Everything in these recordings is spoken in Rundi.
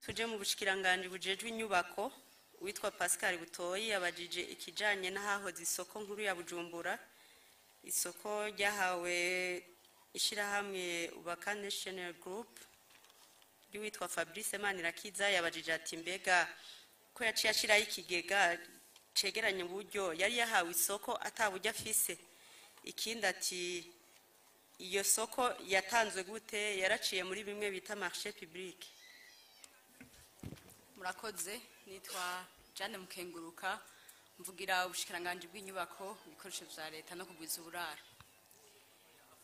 Tuje mu bushikiranganji bujejwe inyubako. Witwa Pascal Butoyi yabajije ikijanye n'ahahoze isoko nkuru ya Bujumbura, isoko ryahawe ishirahamwe Ubaka National Group ry'uwitwa Fabrice Manirakiza. Yabajije ati: mbega ko yaciye ashiraho ikigega cegeranya uburyo, yari yahawe isoko ata buryo afise? Ikindi ati: iyo soko yatanzwe gute? Yaraciye muri bimwe bita marché public? Murakoze. Nitwa Jane Mukenguruka, mvugira ubushikiranganji bw'inyubako, ibikoresho vya leta no kugwiza uburaro.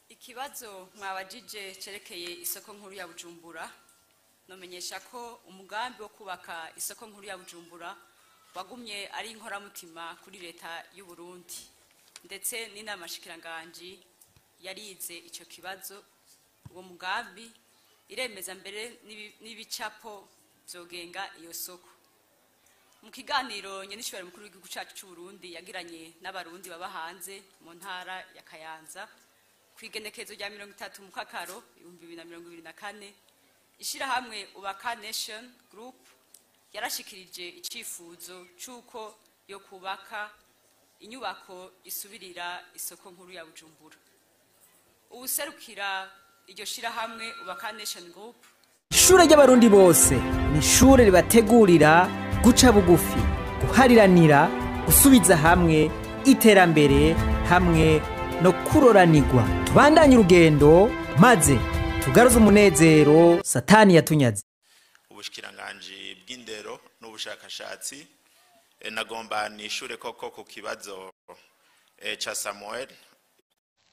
Ikibazo mwabajije cerekeye isoko nkuru ya Bujumbura, nomenyesha ko umugambi wo kubaka isoko nkuru ya Bujumbura wagumye ari inkoramutima kuri leta y'u Burundi, ndetse n'inama shikiranganji yarize ico kibazo, uwo mugambi, iremeza mbere n'ibicapo vyogenga iyo soko. Mu kiganiro nyenicubahiro mukuru w'igihugu cacu c'u Burundi yagiranye n'Abarundi baba hanze mu ntara ya Kayanza kw'igenekerezo rya 30 Mukakaro 2024, ishirahamwe Ubaka Nation Group yarashikirije icifuzo c'uko yo kubaka inyubako isubirira isoko nkuru ya Bujumbura. Uwuserukira iryo shirahamwe Ubaka Nation Group. Ishure ry'Abarundi bose ni ishure ribategurira guca bugufi, guhariranira, gusubiza hamwe, iterambere hamwe no kuroranirwa. Tubandanye urugendo maze tugaruze umunezero Satani yatunyaze. Ubushikiranganji bw'indero n'ubushakashatsi, nagomba nishure koko ku kibazo ca Samuel.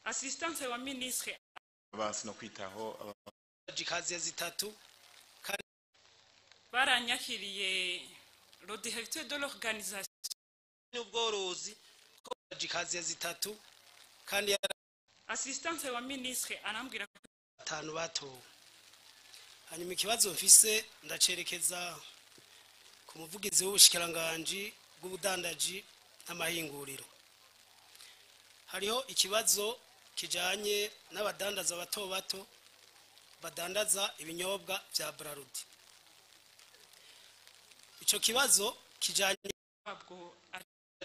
Assistante wa ministre. Basi no kwitaho. Ikaziye zitatu. Baranyakiriye, le directeur de l'organisation. N'ubworozi ko ikaziye zitatu kandi. Assistante wa ministre arambwira. Batanu batowe. Hanyuma ikibazo mfise ndacerekeza ku muvugizi w'ubushikiranganji bw'ubudandaji n'amahinguriro. Hariho ikibazo kijanye n'abadandaza bato bato badandaza ibinyobwa vya Brarudi. Ico kibazo kijanye wabwo.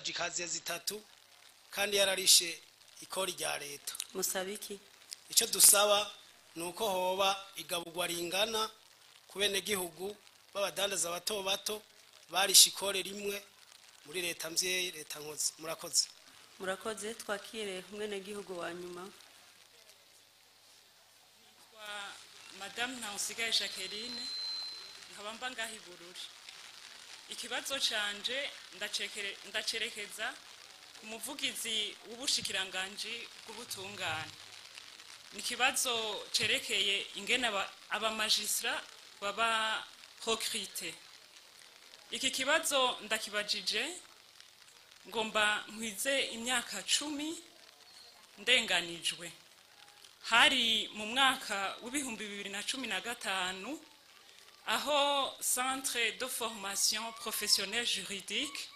Ikaziye zitatu kandi yararishe ikori rya leta. Musaba iki? Icyo dusaba ni uko hoba igaburwa ringana ku benegihugu b'abadandaza bato bato barishe ikore rimwe muri leta mvyeyi, leta nkozi. Murakoze. Murakoze. Twakire umwenegihugu wa nyuma. Wa Madame Ntawusigaye Jacqueline, nkaba mba ngaho i Bururi. Ikibazo canje ndacerekeza ku muvugizi w'ubushikiranganji bw'ubutungane. Ni ikibazo cerekeye ingene aba magistrats baba recrutés. Iki kibazo ndakibajije ngomba nkwize imyaka 10 ndenganijwe. Hari mu mwaka w'2015, aho Centre de formation professionnelle juridique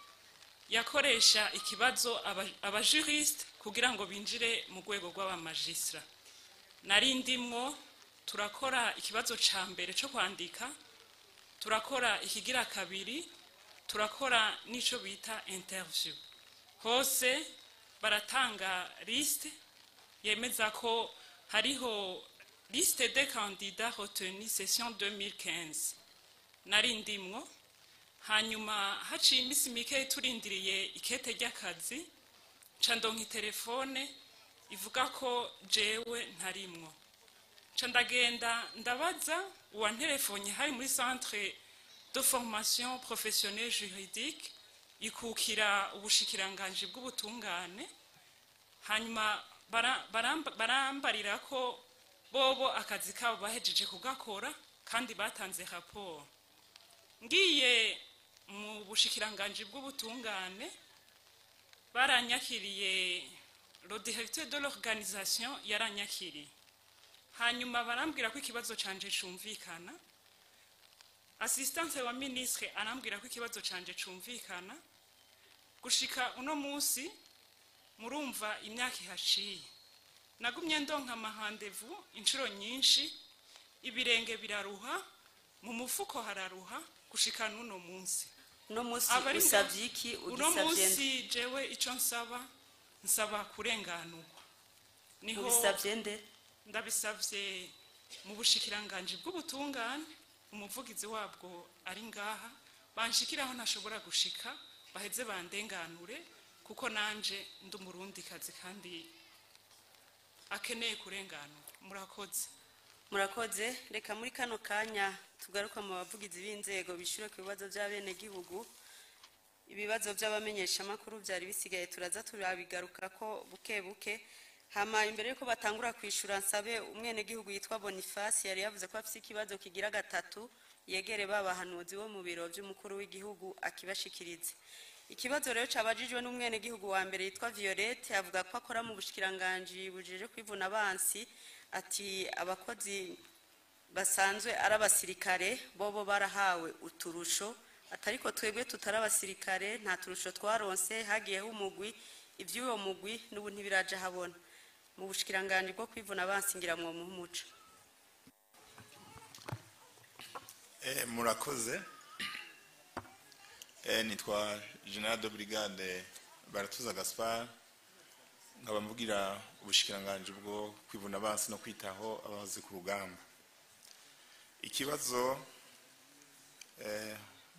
yakoresha ikibazo aba juristes kugira ngo binjire mu rwego rw'aba magistrats. Nari ndimwo. Turakora ikibazo ca mbere co kwandika, turakora ikigira kabiri, turakora n'ico bita interview. Hose baratanga liste yemeza ko hariho liste des candidats retenus session 2015. Nari ndimwo. Hanyuma haciye iminsi mike turindiriye ikete ry'akazi, nca ndonka itelefone ivuga ko jewe ntarimwo. Nca ndagenda ndabaza uwanterefonye, hari muri Centre de formation professionnelle juridique ikukira ubushikiranganji bw'ubutungane. Hanyuma barambarira ko bobo akazi kabo bahejeje kugakora kandi batanze raporo. Ngiye mu bushikiranganji bw'ubutungane, baranyakiriye, le directeur de l'organisation yaranyakiriye. Hanyuma barambwira ko ikibazo canje cumvikana. Assistante wa ministre arambwira ko ikibazo canje cumvikana. Gushika uno munsi, murumva imyaka ihaciye, nagumye ndonka ama rendez-vous inshuro nyinshi, ibirenge biraruha. Mu mufuko hararuha gushika n'uno munsi. Uno munsi Abari usavye iki? Uno Ugisavye nde? munsi jewe ico nsaba, nsaba kurenganurwa. Niho Ubisavye nde? Ndabisavye mu bushikiranganji bw'ubutungane, umuvugizi wabwo ari ngaha, banshikiraho ntashobora gushika, baheze bandenganure, kuko nanje ndi umurundikazi kandi akeneye kurenganurwa. Murakoze. Murakoze. Reka muri kano kanya tugaruka mu bavugizi b'inzego bishure ku bibazo by'abenegihugu. Ibibazo by'abamenyeshamakuru byari bisigaye turaza turabigarukako buke buke. Hama imbere yuko batangura kwishura, nsabe umwenegihugu yitwa Boniface yari yavuze ko afise ikibazo kigira gatatu, yegere babahanuzi bo mu biro by'umukuru w'igihugu akibashikirize. Ikibazo rero cabajijwe n'umwenegihugu wa mbere yitwa Violette, avuga ko akora mu bushikiranganji bujeje kwivuna abansi, ati abakozi basanzwe ari abasirikare bobo barahawe uturusho, atariko twebwe tutari abasirikare nta turusho twaronse, hagiyeho umugwi, ivy'uwo mugwi n'ubu ntibiraja habona. Mu bushikiranganji bwo kwivuna abansi ngira mwo muhe umuco. Murakoze. Nitwa General de Brigade Baratuza Gaspard, nkaba mvugira ubushikiranganji bwo kwivuna abansi no kwitaho abahoze ku rugamba. Ikibazo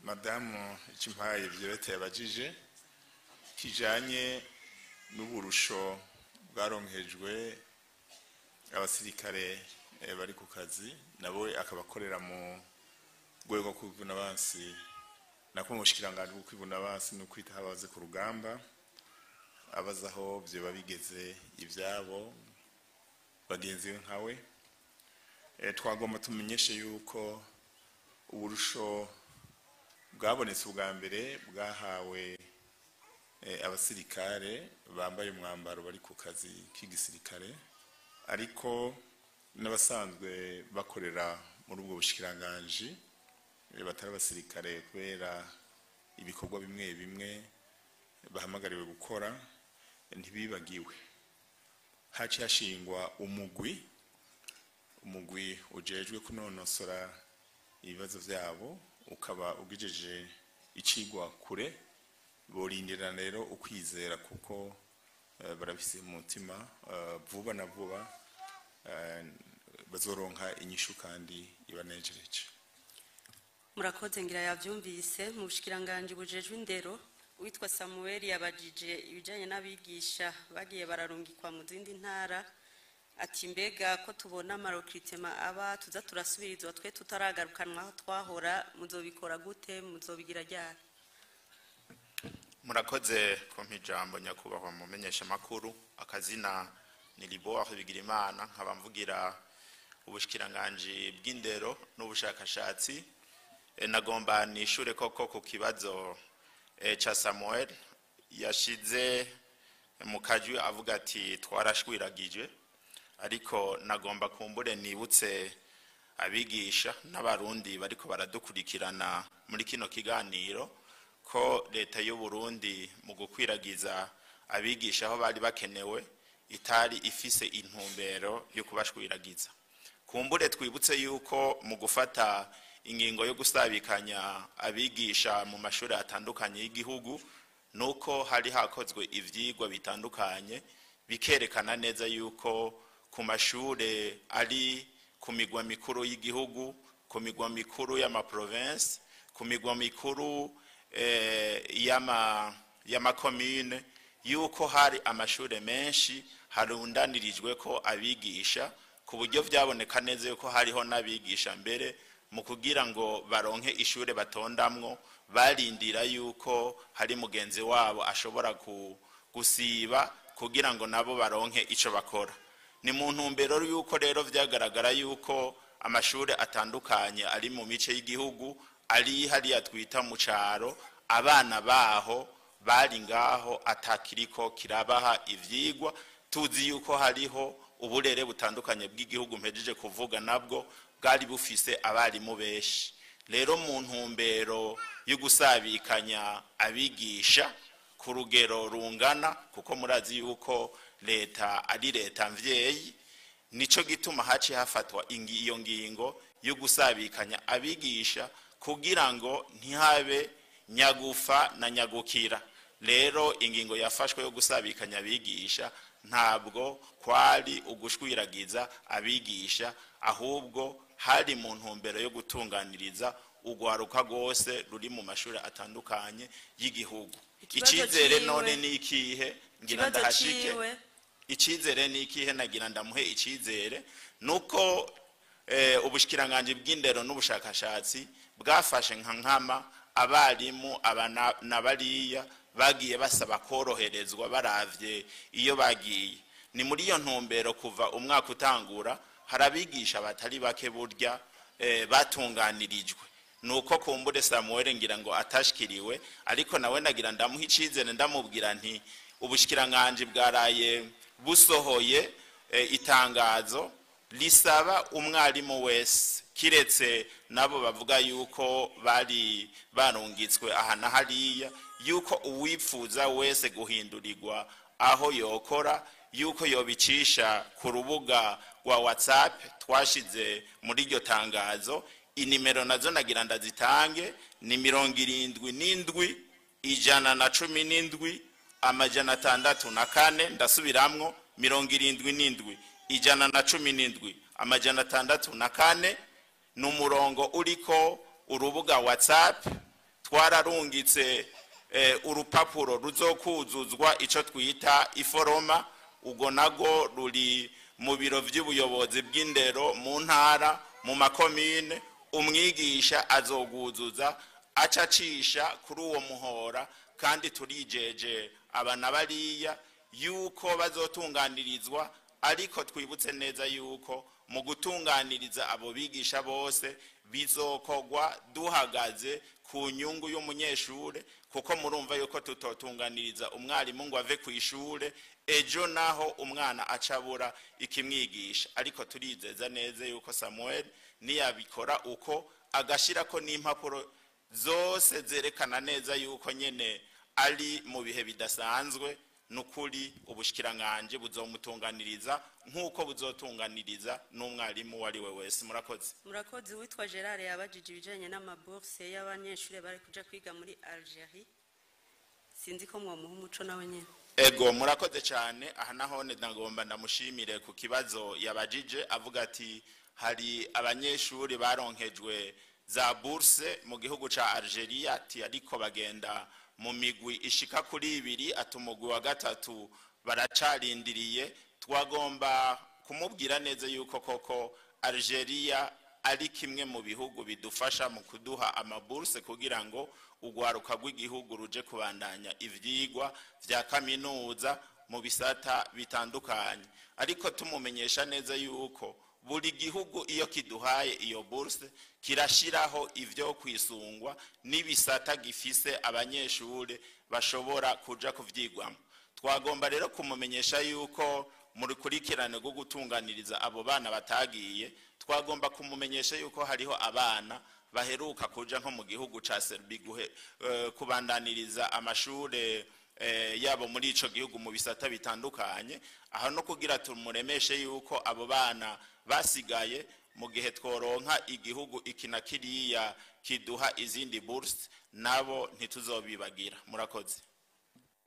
madamu Cimpaye Violette yabajije kijanye n'uburusho bwaronkejwe abasirikare bari ku kazi, nabo akabakorera mu rwego rwo kwivuna abansi, nako mu bushikiranganji bwo kwivuna abansi no kwitaho abahoze ku rugamba, abaza aho vyoba bigeze ivyabo bagenzi be nkawe. Twagomba tumenyeshe yuko uburusho bwabonetse ubwa mbere bwahawe abasirikare bambaye umwambaro bari ku kazi k'igisirikare, ariko n'abasanzwe bakorera muri ubwo bushikiranganji batari abasirikare, kubera ibikorwa bimwe bimwe bahamagariwe gukora, ntibibagiwe. Haciye hashingwa umugwi ujejwe kunonosora ibibazo vyabo, ukaba ugejeje icigwa kure. Borindira rero ukwizera, kuko barabifise mu mutima, vuba na vuba bazoronka inyishu kandi ibanejereje. Murakoze, ngira yavyumvise. Mu bushikiranganji bujejwe indero, uwitwa Samuel yabajije ibijanye n'abigisha bagiye bararungikwa mu zindi ntara, ati mbega ko tubona ama recrutement aba tuza turasubirizwa twe tutaragarukanwa aho twahora, muzobikora gute, muzobigira ryari? Murakoze kumpa ijambo, nyakubahwa mumenyesha makuru. Akazina ni Liboire Bigirimana, nkaba mvugira ubushikiranganji bw'indero n'ubushakashatsi. Nagomba nishure koko ku kibazo ca Samuel yashize mu kajwi avuga ati twarashwiragije, ariko nagomba kumbure nibutse abigisha n'abarundi bariko baradukurikirana muri kino kiganiro ko leta y'u Burundi mu gukwiragiza abigisha aho bari bakenewe itari ifise intumbero yo kubashwiragiza. Kumbure twibutse yuko mu gufata ingingo yo gusabikanya abigisha mu mashuri atandukanye y'igihugu, nuko hari hakozwe ivyigwa bitandukanye bikerekana neza yuko ku mashure ari ku migwa mikuru y'igihugu, ku migwa mikuru y'ama province, ku migwa mikuru y'amakomine, yuko hari amashure menshi harundanirijwe ko abigisha, ku buryo vyaboneka neza yuko hariho n'abigisha mbere mu kugira ngo baronke ishure batondamwo barindira yuko hari mugenzi wabo ashobora gusiba kugira ngo nabo baronke ico bakora. Ni mu ntumbero yuko rero vyagaragara yuko amashure atandukanye ari mu mice y'igihugu, ari hariya twita mu caro, abana baho bari ngaho atakiriko kirabaha ivyigwa. Tuzi yuko hariho uburere butandukanye bw'igihugu mpejeje kuvuga, nabwo bwari bufise abarimu benshi. Rero mu ntumbero yo gusabikanya abigisha ku rugero rungana, kuko murazi yuko leta ari leta mvyeyi, nico gituma haciye hafatwa iyo ngingo. yo gusabikanya abigisha kugira ngo ntihabe nyagufa na nyagukira. Rero ingingo yafashwe yo gusabikanya abigisha ntabwo kwari ugushwiragiza abigisha, ahubwo hari mu ntumbero yo gutunganiriza urwaruka rwose ruri mu mashuri atandukanye y'igihugu. Icyizere none ni ikihe? Ngira ndahashike. Icyizere ni ikihe? Nagira ndamuhe icyizere nuko ubushikiranganje bw'indero n'ubushakashatsi bwafashe nka nkama abarimu na bariya bagiye basaba koroherezwa baravye iyo bagiye. Ni muri iyo ntumbero kuva umwaka utangura hari abigisha batari bake burya batunganirijwe. Nuko kumbure Samuel ngira ngo atashikiriwe, ariko nawe nagira ndamuha icizere, ndamubwira nti ubushikiranganje bwaraye busohoye itangazo lisaba umwarimu wese, kiretse nabo bavuga yuko bari barungitswe aha na hariya, yuko uwipfuza wese guhindurirwa aho yokora yuko yobicisha ku rubuga rwa WhatsApp twashize muri iryo tangazo. Inimero nazo nagira ndazitange, ni 77 117 604. Ndasubiramwo: 77 117 604. Ni umurongo uriko urubuga WhatsApp. Twararungitse urupapuro ruzokuzuzwa, ico twita iforoma. Ubwo nago ruri mu biro vy'ubuyobozi bw'indero mu ntara, mu makomine. Umwigisha azoguzuza aca acisha kuri uwo muhora, kandi turijeje aba na bariya yuko bazotunganirizwa. Ariko twibutse neza yuko mu gutunganiriza abo bigisha bose bizokogwa duhagaze ku nyungu y'umunyeshure, kuko murumva yuko tutotunganiriza umwarimu ngo ave ku ishure ejo naho umwana acabura ikimwigisha. Ariko turizeza neza yuko Samuel niyabikora uko, agashirako n'impapuro zose zerekana neza yuko nyene ari mu bihe bidasanzwe, nukuri ubushikiranganje buzomutunganiriza nk'uko buzotunganiriza n'umwarimu uwo ari we wese. Murakoze. Murakoze. Witwa Gerard yabajije ibijanye n'amabourse y'abanyeshuri bari kuja kwiga muri Algerie. Sinzi ko mwomuha umuco nawe nyene. Ego, murakoze cyane. Aha nahone ndagomba ndamushimire ku kibazo yabajije, avuga ati hari abanyeshuri baronkejwe za bourse mu gihugu ca Algeria, ati ariko bagenda mu migwi ishika kuri ibiri, ati umugwi wa gatatu baracarindiriye. Twagomba kumubwira neza yuko koko Algeria ari kimwe mu bihugu bidufasha mu kuduha amabourse kugira ngo urwaruka rw'igihugu ruje kubandanya ivyigwa vya kaminuza mu bisata bitandukanye. Ariko tumumenyesha neza yuko buri gihugu iyo kiduhaye iyo bourse kirashiraho ivyo kwisungwa n'ibisata gifise abanyeshure bashobora kuja kuvyigwamo. Twagomba rero kumumenyesha yuko mu rukurikirane rwo gutunganiriza abo bana batagiye, twagomba kumumenyesha yuko hariho abana baheruka kuja nko mu gihugu ca Serbia kubandaniriza amashure yabo muri ico gihugu mu bisata bitandukanye. Aho no kugira tumuremeshe yuko abo bana basigaye, mu gihe tworonka igihugu iki na kiriya kiduha izindi bourse, nabo ntituzobibagira. Murakoze.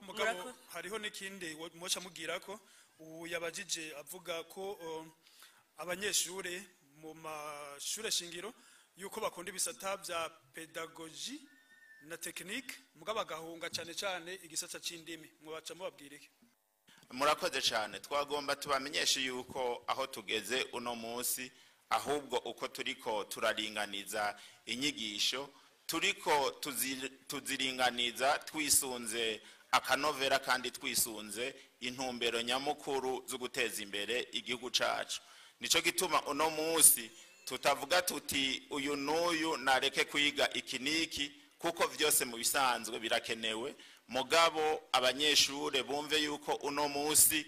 Mugabo Murakoze. hariho n'ikindi mwoca mubwira ko ubu yabajije avuga ko abanyeshure mu mashure shingiro yuko bakunda ibisata bya pédagogie na technique, mugabo bagahunga cyane cyane igisata c'indimi. Mwabaca mubabwira iki? Murakoze cyane. Twagomba tubamenyeshe yuko aho tugeze uno munsi, ahubwo uko turiko turaringaniza inyigisho, turiko tuziringaniza twisunze akanovera kandi twisunze intumbero nyamukuru zo guteza imbere igihugu cacu. Nico gituma uno munsi tutavuga tuti uyu n'uyu nareke kwiga iki n'iki, kuko vyose mu bisanzwe birakenewe. Mugabo abanyeshure bumve yuko uno munsi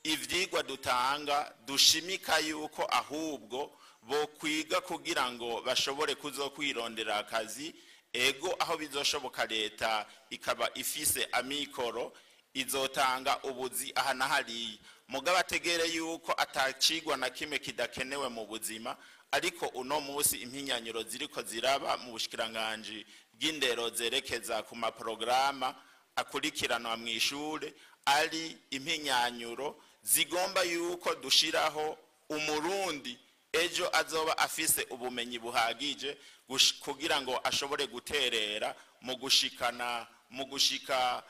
ivyigwa dutanga dushimika yuko ahubwo bo kwiga kugira ngo bashobore kuzokwirondera akazi. Ego, aho bizoshoboka leta ikaba ifise amikoro, izotanga ubuzi aha na hariya. Mugabo ategere yuko atacigwa na kimwe kidakenewe mu buzima. Ariko uno munsi impinyanyuro ziriko ziraba mu bushikiranganji bw'indero zerekeza ku maporogaramu akurikiranwa mu ishure ari impinyanyuro zigomba yuko dushiraho umurundi ejo azoba afise ubumenyi buhagije kugira ngo ashobore guterera mu gushikana mu gushika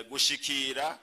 gushikira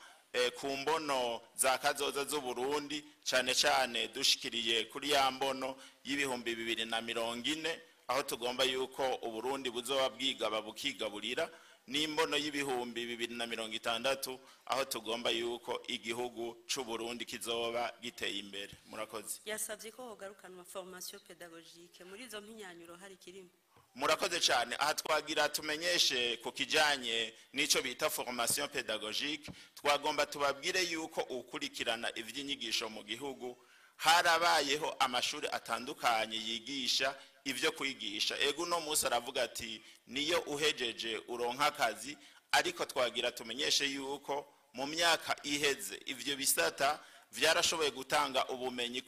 ku mbono za kazoza z'Uburundi, cyane cyane dushikiriye kuri ya mbono y'2040, aho tugomba yuko Uburundi buzoba bwigaba bukigaburira, n'imbono y'2060, aho tugomba yuko igihugu c'Uburundi kizoba giteye imbere. Murakoze. Yasavye ko hogarukanwa formation pédagogique muri izo mpinyanyuro, hari kirimo? Murakoze cyane. Aha twagira tumenyeshe ku kijanye n'ico bita formation pédagogique. Twagomba tubabwire yuko ukurikirana ivy'inyigisho mu gihugu, harabayeho amashuri atandukanye yigisha ivyo kwigisha. Ego, uno munsi aravuga ati niyo uhejeje uronka akazi, ariko twagira tumenyeshe yuko mu myaka iheze ivyo bisata vyarashoboye gutanga ubumenyi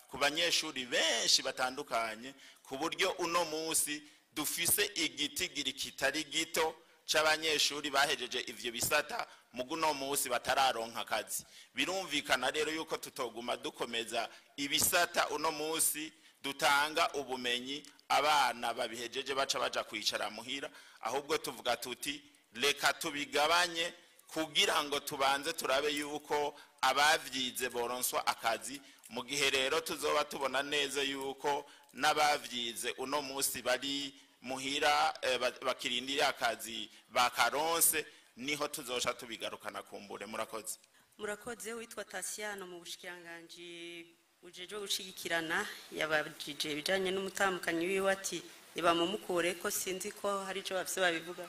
ku banyeshuri benshi batandukanye, ku buryo uno munsi dufise igitigiri kitari gito c'abanyeshuri bahejeje ivyo bisata mugu uno munsi batararonka akazi. Birumvikana rero yuko tutoguma dukomeza ibisata uno munsi dutanga ubumenyi, abana babihejeje baca baja kwicara muhira, ahubwo tuvuga tuti reka tubigabanye kugira ngo tubanze turabe yuko abavyize boronswa akazi. Mu gihe rero tuzoba tubona neza yuko n'abavyize uno munsi bari muhira bakirindiriye akazi bakaronse, niho tuzoca tubigarukana kumbure. Murakoze. Murakoze. Witwa Tasiano mu bushikiranganji bujejwe gushigikirana yabajije ibijanye n'umutamukanyi wiwe, ati nibamumukure ko sinzi ko hari ico bafise babivuga.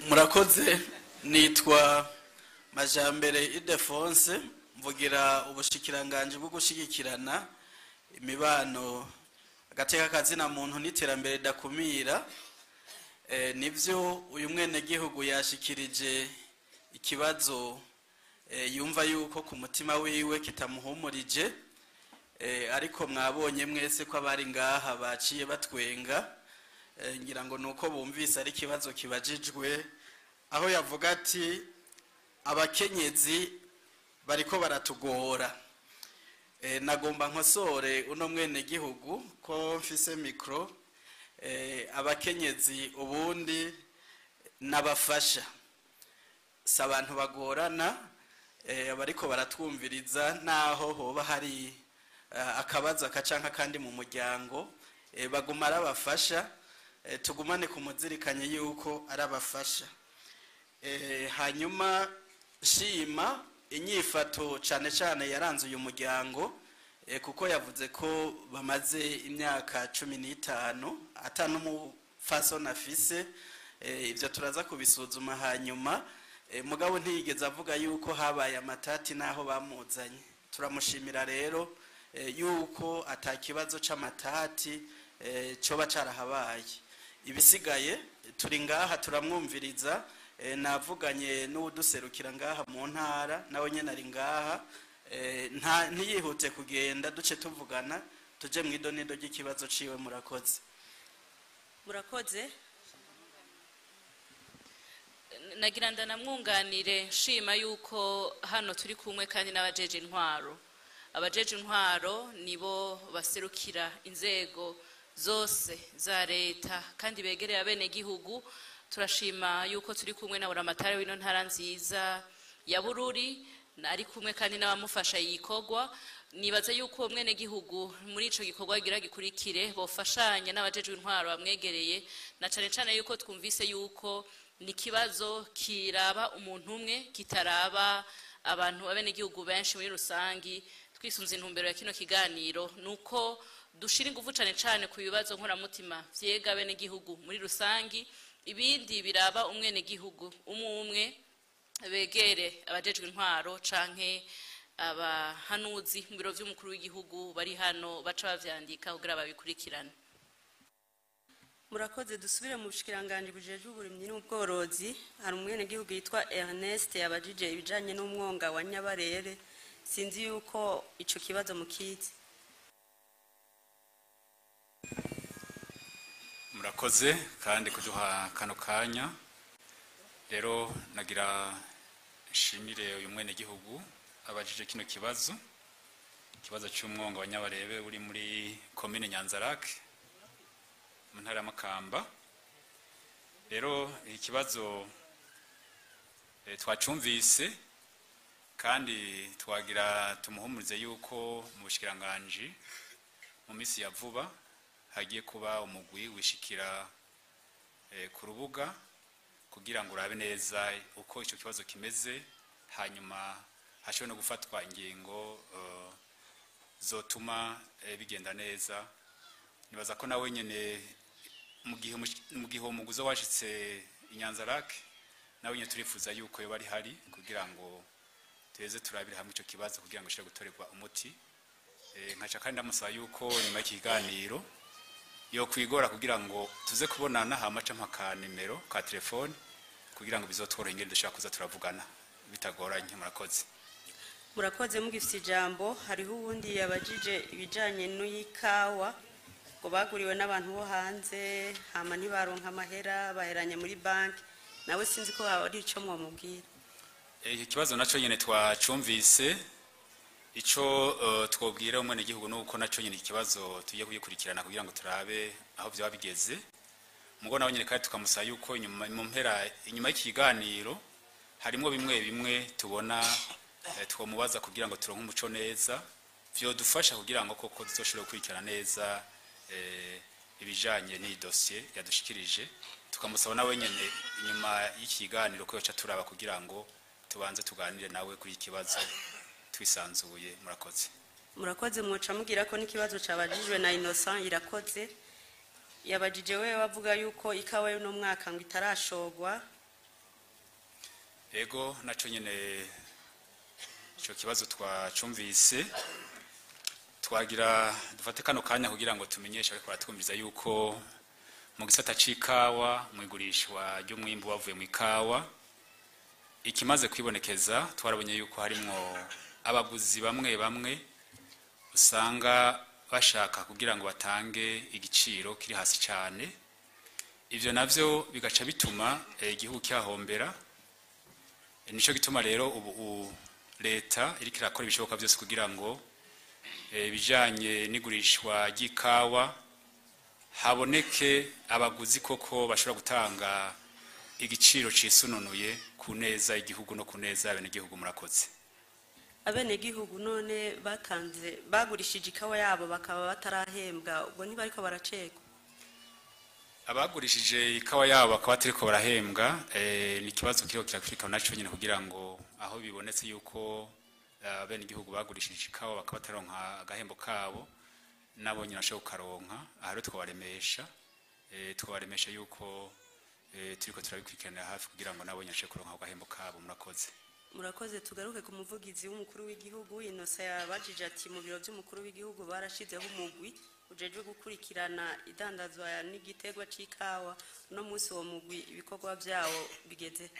Murakoze. Nitwa Majambere Idefonse, mvugira ubushikiranganje bwo gushigikirana, imibano, agateka kazina muntu n'iterambere dakumira. Nivyo, uyu mwene gihugu yashikirije ikibazo yumva yuko ku mutima wiwe kitamuhumurije, ariko mwabonye mwese ko abari ngaha baciye batwenga, ngira ngo nuko bumvise ari ikibazo kibajijwe, aho yavuga ati abakenyezi bariko baratugora. Nagomba nkosore uno mwene gihugu ko mfise micro. Abakenyezi ubundi nabafasha, si abantu bagorana. Abariko baratwumviriza, naho hoba hari akabazo akacanka kandi mu muryango, baguma arabafasha. Tugumane kumuzirikanye yuko arabafasha. Hanyuma shima inyifato cane cane yaranze uyu muryango, kuko yavuze ko bamaze imyaka 15 ata n'umupfasoni afise. Ibyo turaza kubisuzuma hanyuma. Mugabo ntiyigeze avuga yuko habaye amatati n'aho bamuzanye. Turamushimira rero yuko atakibazo c'amatati coba carahabaye. Ibisigaye turi ngaha turamwumviriza. Navuganye n'uwuduserukira ngaha mu ntara, nawe nyene ari ngaha. Ntiyihute kugenda, duce tuvugana, tuje mu idonido ry'ikibazo ciwe. Murakoze. Murakoze. Nagira ndanamwunganire, nshima yuko hano turi kumwe kandi n'abajeje intwaro. Abajeje intwaro nibo baserukira inzego zose za leta kandi begereye abenegihugu. Turashima yuko turi kumwe na buramatari w'ino ntara nziza ya Bururi, ari kumwe kandi n'abamufasha yikorwa. Nibaza yuko uwo mwenegihugu muri ico gikorwa gira gikurikire bofashanya n'abajejwe intwaro bamwegereye, na cane cane yuko twumvise yuko ni kibazo kiraba umuntu umwe, kitaraba abantu abenegihugu benshi muri rusangi. Twisunze intumbero ya kino kiganiro nuko dushira ingufu cane cane ku bibazo nkoramutima vyega abenegihugu muri rusangi. Ibindi biraba umwenegihugu umwe umwe, begere abajejwe intwaro canke abahanuzi mu biro vy'umukuru w'igihugu bari hano, baca bavyandika kugira babikurikirane. Murakoze. Dusubire mu bushikiranganji bujejwe uburimyi n'ubworozi. Hari umwenegihugu yitwa Ernest yabajije ibijanye n'umwonga wa Nyabarere. Sinzi yuko ico kibazo mukizi. Murakoze kandi kuduha kano kanya. Rero nagira nshimire uyu mwene gihugu abajije kino kibazo, ikibazo cy'umwonga wa Nyabarebe uri muri commune Nyanzarake mu ntara ya Makamba. Rero ikibazo twacumvise kandi twagira tumuhumurize yuko mu bushikiranganje mu minsi ya vuba hagiye kuba umugwi wishikira ku rubuga kugira ngo urabe neza uko ico kibazo kimeze, hanyuma hashobore no gufatwa ingingo zotuma bigenda neza. Nibaza ko nawe nyene mu gihe umuguzo washitse Inyanzarake nawe nyene turifuza yuko yo bari hari kugira ngo tuze turabire hamwe ico kibazo kugira ngo gishobore gutorerwa umuti. Nkaca kandi ndamusaba yuko nyuma y'ikiganiro yo kwigora kugira ngo tuze kubonana hamaca mpaka nimero ka telefone kugira ngo bizotworohe ingene dushaka kuza turavugana bitagoranye. Murakoze. Murakoze. Mugifite ijambo hariho uwundi yabajije ibijanye n'ikawa ngo baguriwe n'abantu bo hanze hama ntibaronka amahera baheranye muri banki, nawe sinzi ko ari ico mwomubwira. Iki kibazo naco nyene twacumvise. Ico twobwira umwene gihugu nuko naco nyene ikibazo tugiye kugikurikirana kugira ngo turabe aho byaba bigeze. Mugo nawe nyene kandi tukamusaba yuko inyuma mu mpera inyuma y'ikiganiro harimo bimwe bimwe tubona twomubaza kugira ngo turonke umuco neza vyodufasha kugira ngo koko tuzoshobore gukurikirana neza ibijanye n'iyi dossier yadushikirije. Tukamusaba nawe nyene inyuma y'ikiganiro ko yoca turaba kugira ngo tubanze tuganire nawe kuri ikibazo twisanzuye. Murakoze. Murakoze. Mwoca mugira ko n'ikibazo cabajijwe na Innocent Irakoze. Yabajije we bavuga yuko ikawa y'uno mwaka ngo itarashogwa. Ego naco nyene ico kibazo twacumvise, twagira dufate kano kanya kugira ngo tumenyeshe ariko baratwumviza yuko mu gisata c'ikawa mu igurishwa ry'umwimbu wavuye mu ikawa ikimaze kwibonekeza twarabonye yuko harimwo abaguzi bamwe bamwe usanga bashaka kugira ngo batange igiciro kiri hasi cyane. Ivyo navyo bigaca bituma igihugu cyahombera. Nico gituma rero ubu leta iriko irakora ibishoboka byose kugira ngo ibijanye n'igurishwa ry'ikawa haboneke abaguzi koko bashobora gutanga igiciro cisununuye ku neza igihugu no ku neza abenegihugu. Murakoze. Abenegihugu none batanze bagurishije ikawa yabo bakaba batarahembwa, ubwo niba ariko baracekwa? Abagurishije ikawa yabo bakaba batariko barahembwa, ni ikibazo kiriho kirakurikirana naco nyene kugira ngo aho bibonetse yuko abenegihugu bagurishije ikawa bakaba bataronka agahembo kabo nabo nyene bashobora kukaronka. Aha rero twabaremesha yuko turiko turabikurikiranira hafi kugira ngo nabo nyene bashobore kuronka agahembo kabo. Murakoze. Murakoze. Tugaruke ku muvugizi w'umukuru w'igihugu. Innocent yabajije ati mu biro by'umukuru w'igihugu barashizeho umugwi ujejwe gukurikirana idandazwa n'igitegwa c'ikawa, uno munsi uwo mugwi ibikorwa vyawo bigeze?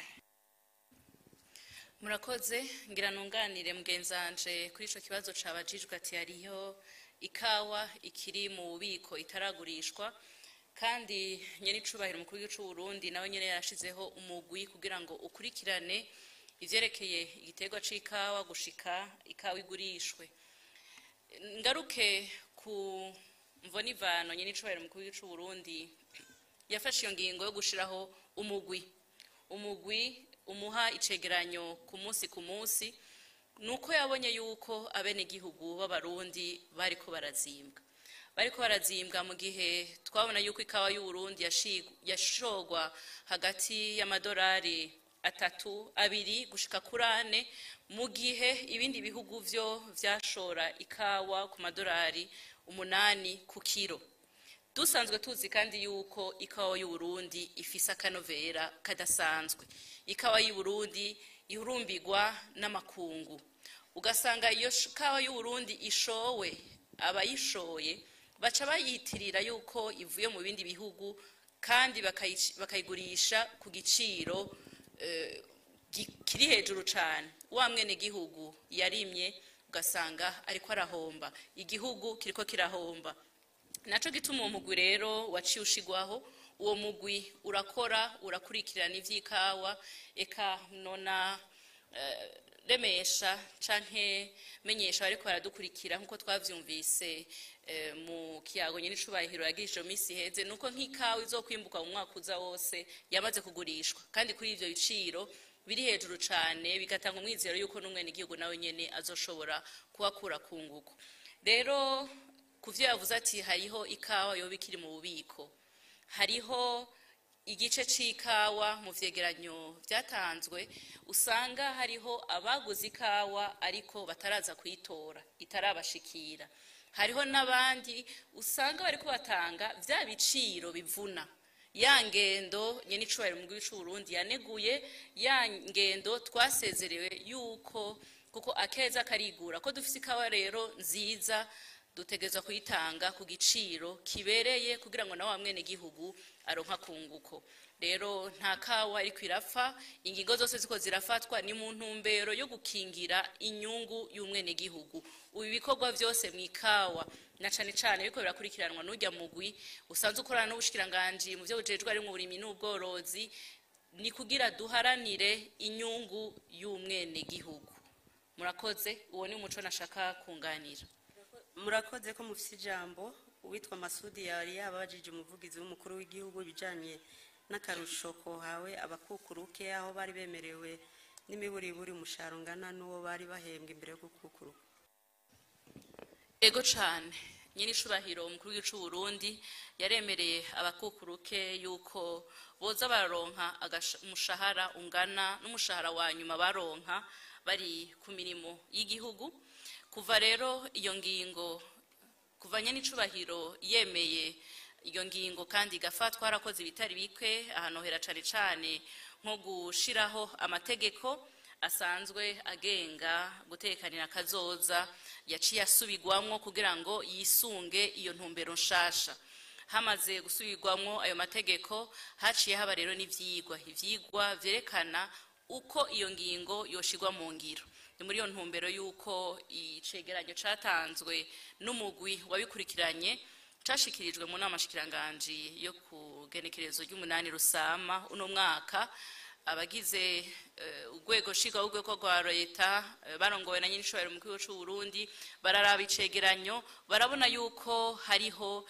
Murakoze. Ngira nunganire mugenzanje kuri ico kibazo cabajijwe ati hariho ikawa ikiri mu bubiko itaragurishwa, kandi nyene icubahiro umukuru w'igihugu c'u Burundi nawe nyene yarashizeho umugwi kugira ngo ukurikirane ivyerekeye igiterwa c'ikawa gushika ikawa igurishwe. Ngaruke ku mvonivano nyene icubahiro umukuru w'igihugu c'u Burundi yafashe iyo ngingo yo gushiraho umugwi umuha icegeranyo ku munsi ku munsi, nuko yabonye yuko abenegihugu b'abarundi bariko barazimbwa mu gihe twabona yuko ikawa y'u Burundi yashogwa hagati y'amadolari 3 2 gushika kuri 4, mu gihe ibindi bihugu vyo vyashora ikawa ku madolari 8 ku kilo. Dusanzwe tuzi kandi yuko ikawa y'u Burundi ifise akanovera kadasanzwe. Ikawa y'u Burundi ihurumbirwa n'amakungu, ugasanga iyo kawa y'u Burundi ishowe abayishoye baca bayitirira yuko ivuye mu bindi bihugu kandi bakayigurisha ku giciro kiri hejuru cyane. Wa mwene gihugu yarimye ugasanga ariko arahomba, igihugu kiriko kirahomba. Naco gituma uwo mugwi rero waciye ushigwaho. Uwo mugwi urakora, urakurikirana ivy'ikawa, eka nona remesha canke menyesha bariko baradukurikira, nkuko twavyumvise mu kiyago nyene icubahiro yagirije mu misi iheze, nuko nk'ikawa izokwimbuka mu mwaka uza wose yamaze kugurishwa, kandi kuri ivyo biciro biri hejuru cane, bigatanga umwizero yuko n'umwenegihugu nawe nyene azoshobora kuhakura kunguko. Rero kuvyo yavuze ati hariho ikawa yoba ikiri mu bubiko, hariho igice c'ikawa mu vyegeranyo vyatanzwe usanga hariho abaguze ikawa ariko bataraza kuyitora, itarabashikira. Hariho n'abandi usanga bariko batanga vya biciro bivuna ya ngendo nyene icubahiro mu gihugu c'u Burundi yaneguye, ya ngendo twasezerewe yuko kuko akeza karigura ko dufise ikawa rero nziza, dutegerezwa kuyitanga ku giciro kibereye kugira ngo nawe mwene gihugu aronka kunguko. Rero nta kawa ariko irapfa, ingingo zose ziko zirafatwa ni mu ntumbero yo gukingira inyungu y'umwene gihugu. Ubu ibikorwa vyose mwikawa na cane cane biriko birakurikiranwa n'urya mugwi usanzwe ukorana n'ubushikiranganji mu vyo bujejwe harimwo uburimyi n'ubworozi, ni kugira duharanire inyungu y'umwene gihugu. Murakoze, uwo ni umuco nashaka kunganira. Murakoze ko mufise ijambo. Uwitwa Masudi yari yabajije umuvugizi w'umukuru w'igihugu ibijanye n'akarusho kohawe abakukuruke, aho bari bemerewe n'imiburiburi umushahara ungana n'uwo bari bahembwe imbere yo gukukuruka. Ego cane, nyine icubahiro umukuru w'igihugu c'u Burundi yaremereye abakukuruke yuko boza bararonka umushahara ungana n'umushahara wa nyuma baronka bari ku mirimo y'igihugu. Kuva rero iyo ngingo, kuva nyene icubahiro yemeye iyo ngingo kandi igafatwa, harakoze ibitari bike ahanohera cane cane nko gushiraho amategeko asanzwe agenga gutekanira kazoza, yaciye asubirwamwo kugira ngo yisunge iyo ntumbero nshasha. Hamaze gusubirwamwo ayo mategeko, haciye haba rero n'ivyigwa, ivyigwa vyerekana uko iyo ngingo yoshirwa mu ngiro. Ni muri iyo ntumbero yuko icegeranyo catanzwe n'umugwi wabikurikiranye cashikirijwe mu nama nshikiranganji yo ku genekerezo ry'umunani Rusama uno mwaka. Abagize urwego nshingwabikorwa rwa leta barongowe na nyinicubahiro umukuru w'igihugu c'u Burundi bararaba icegeranyo, barabona yuko hariho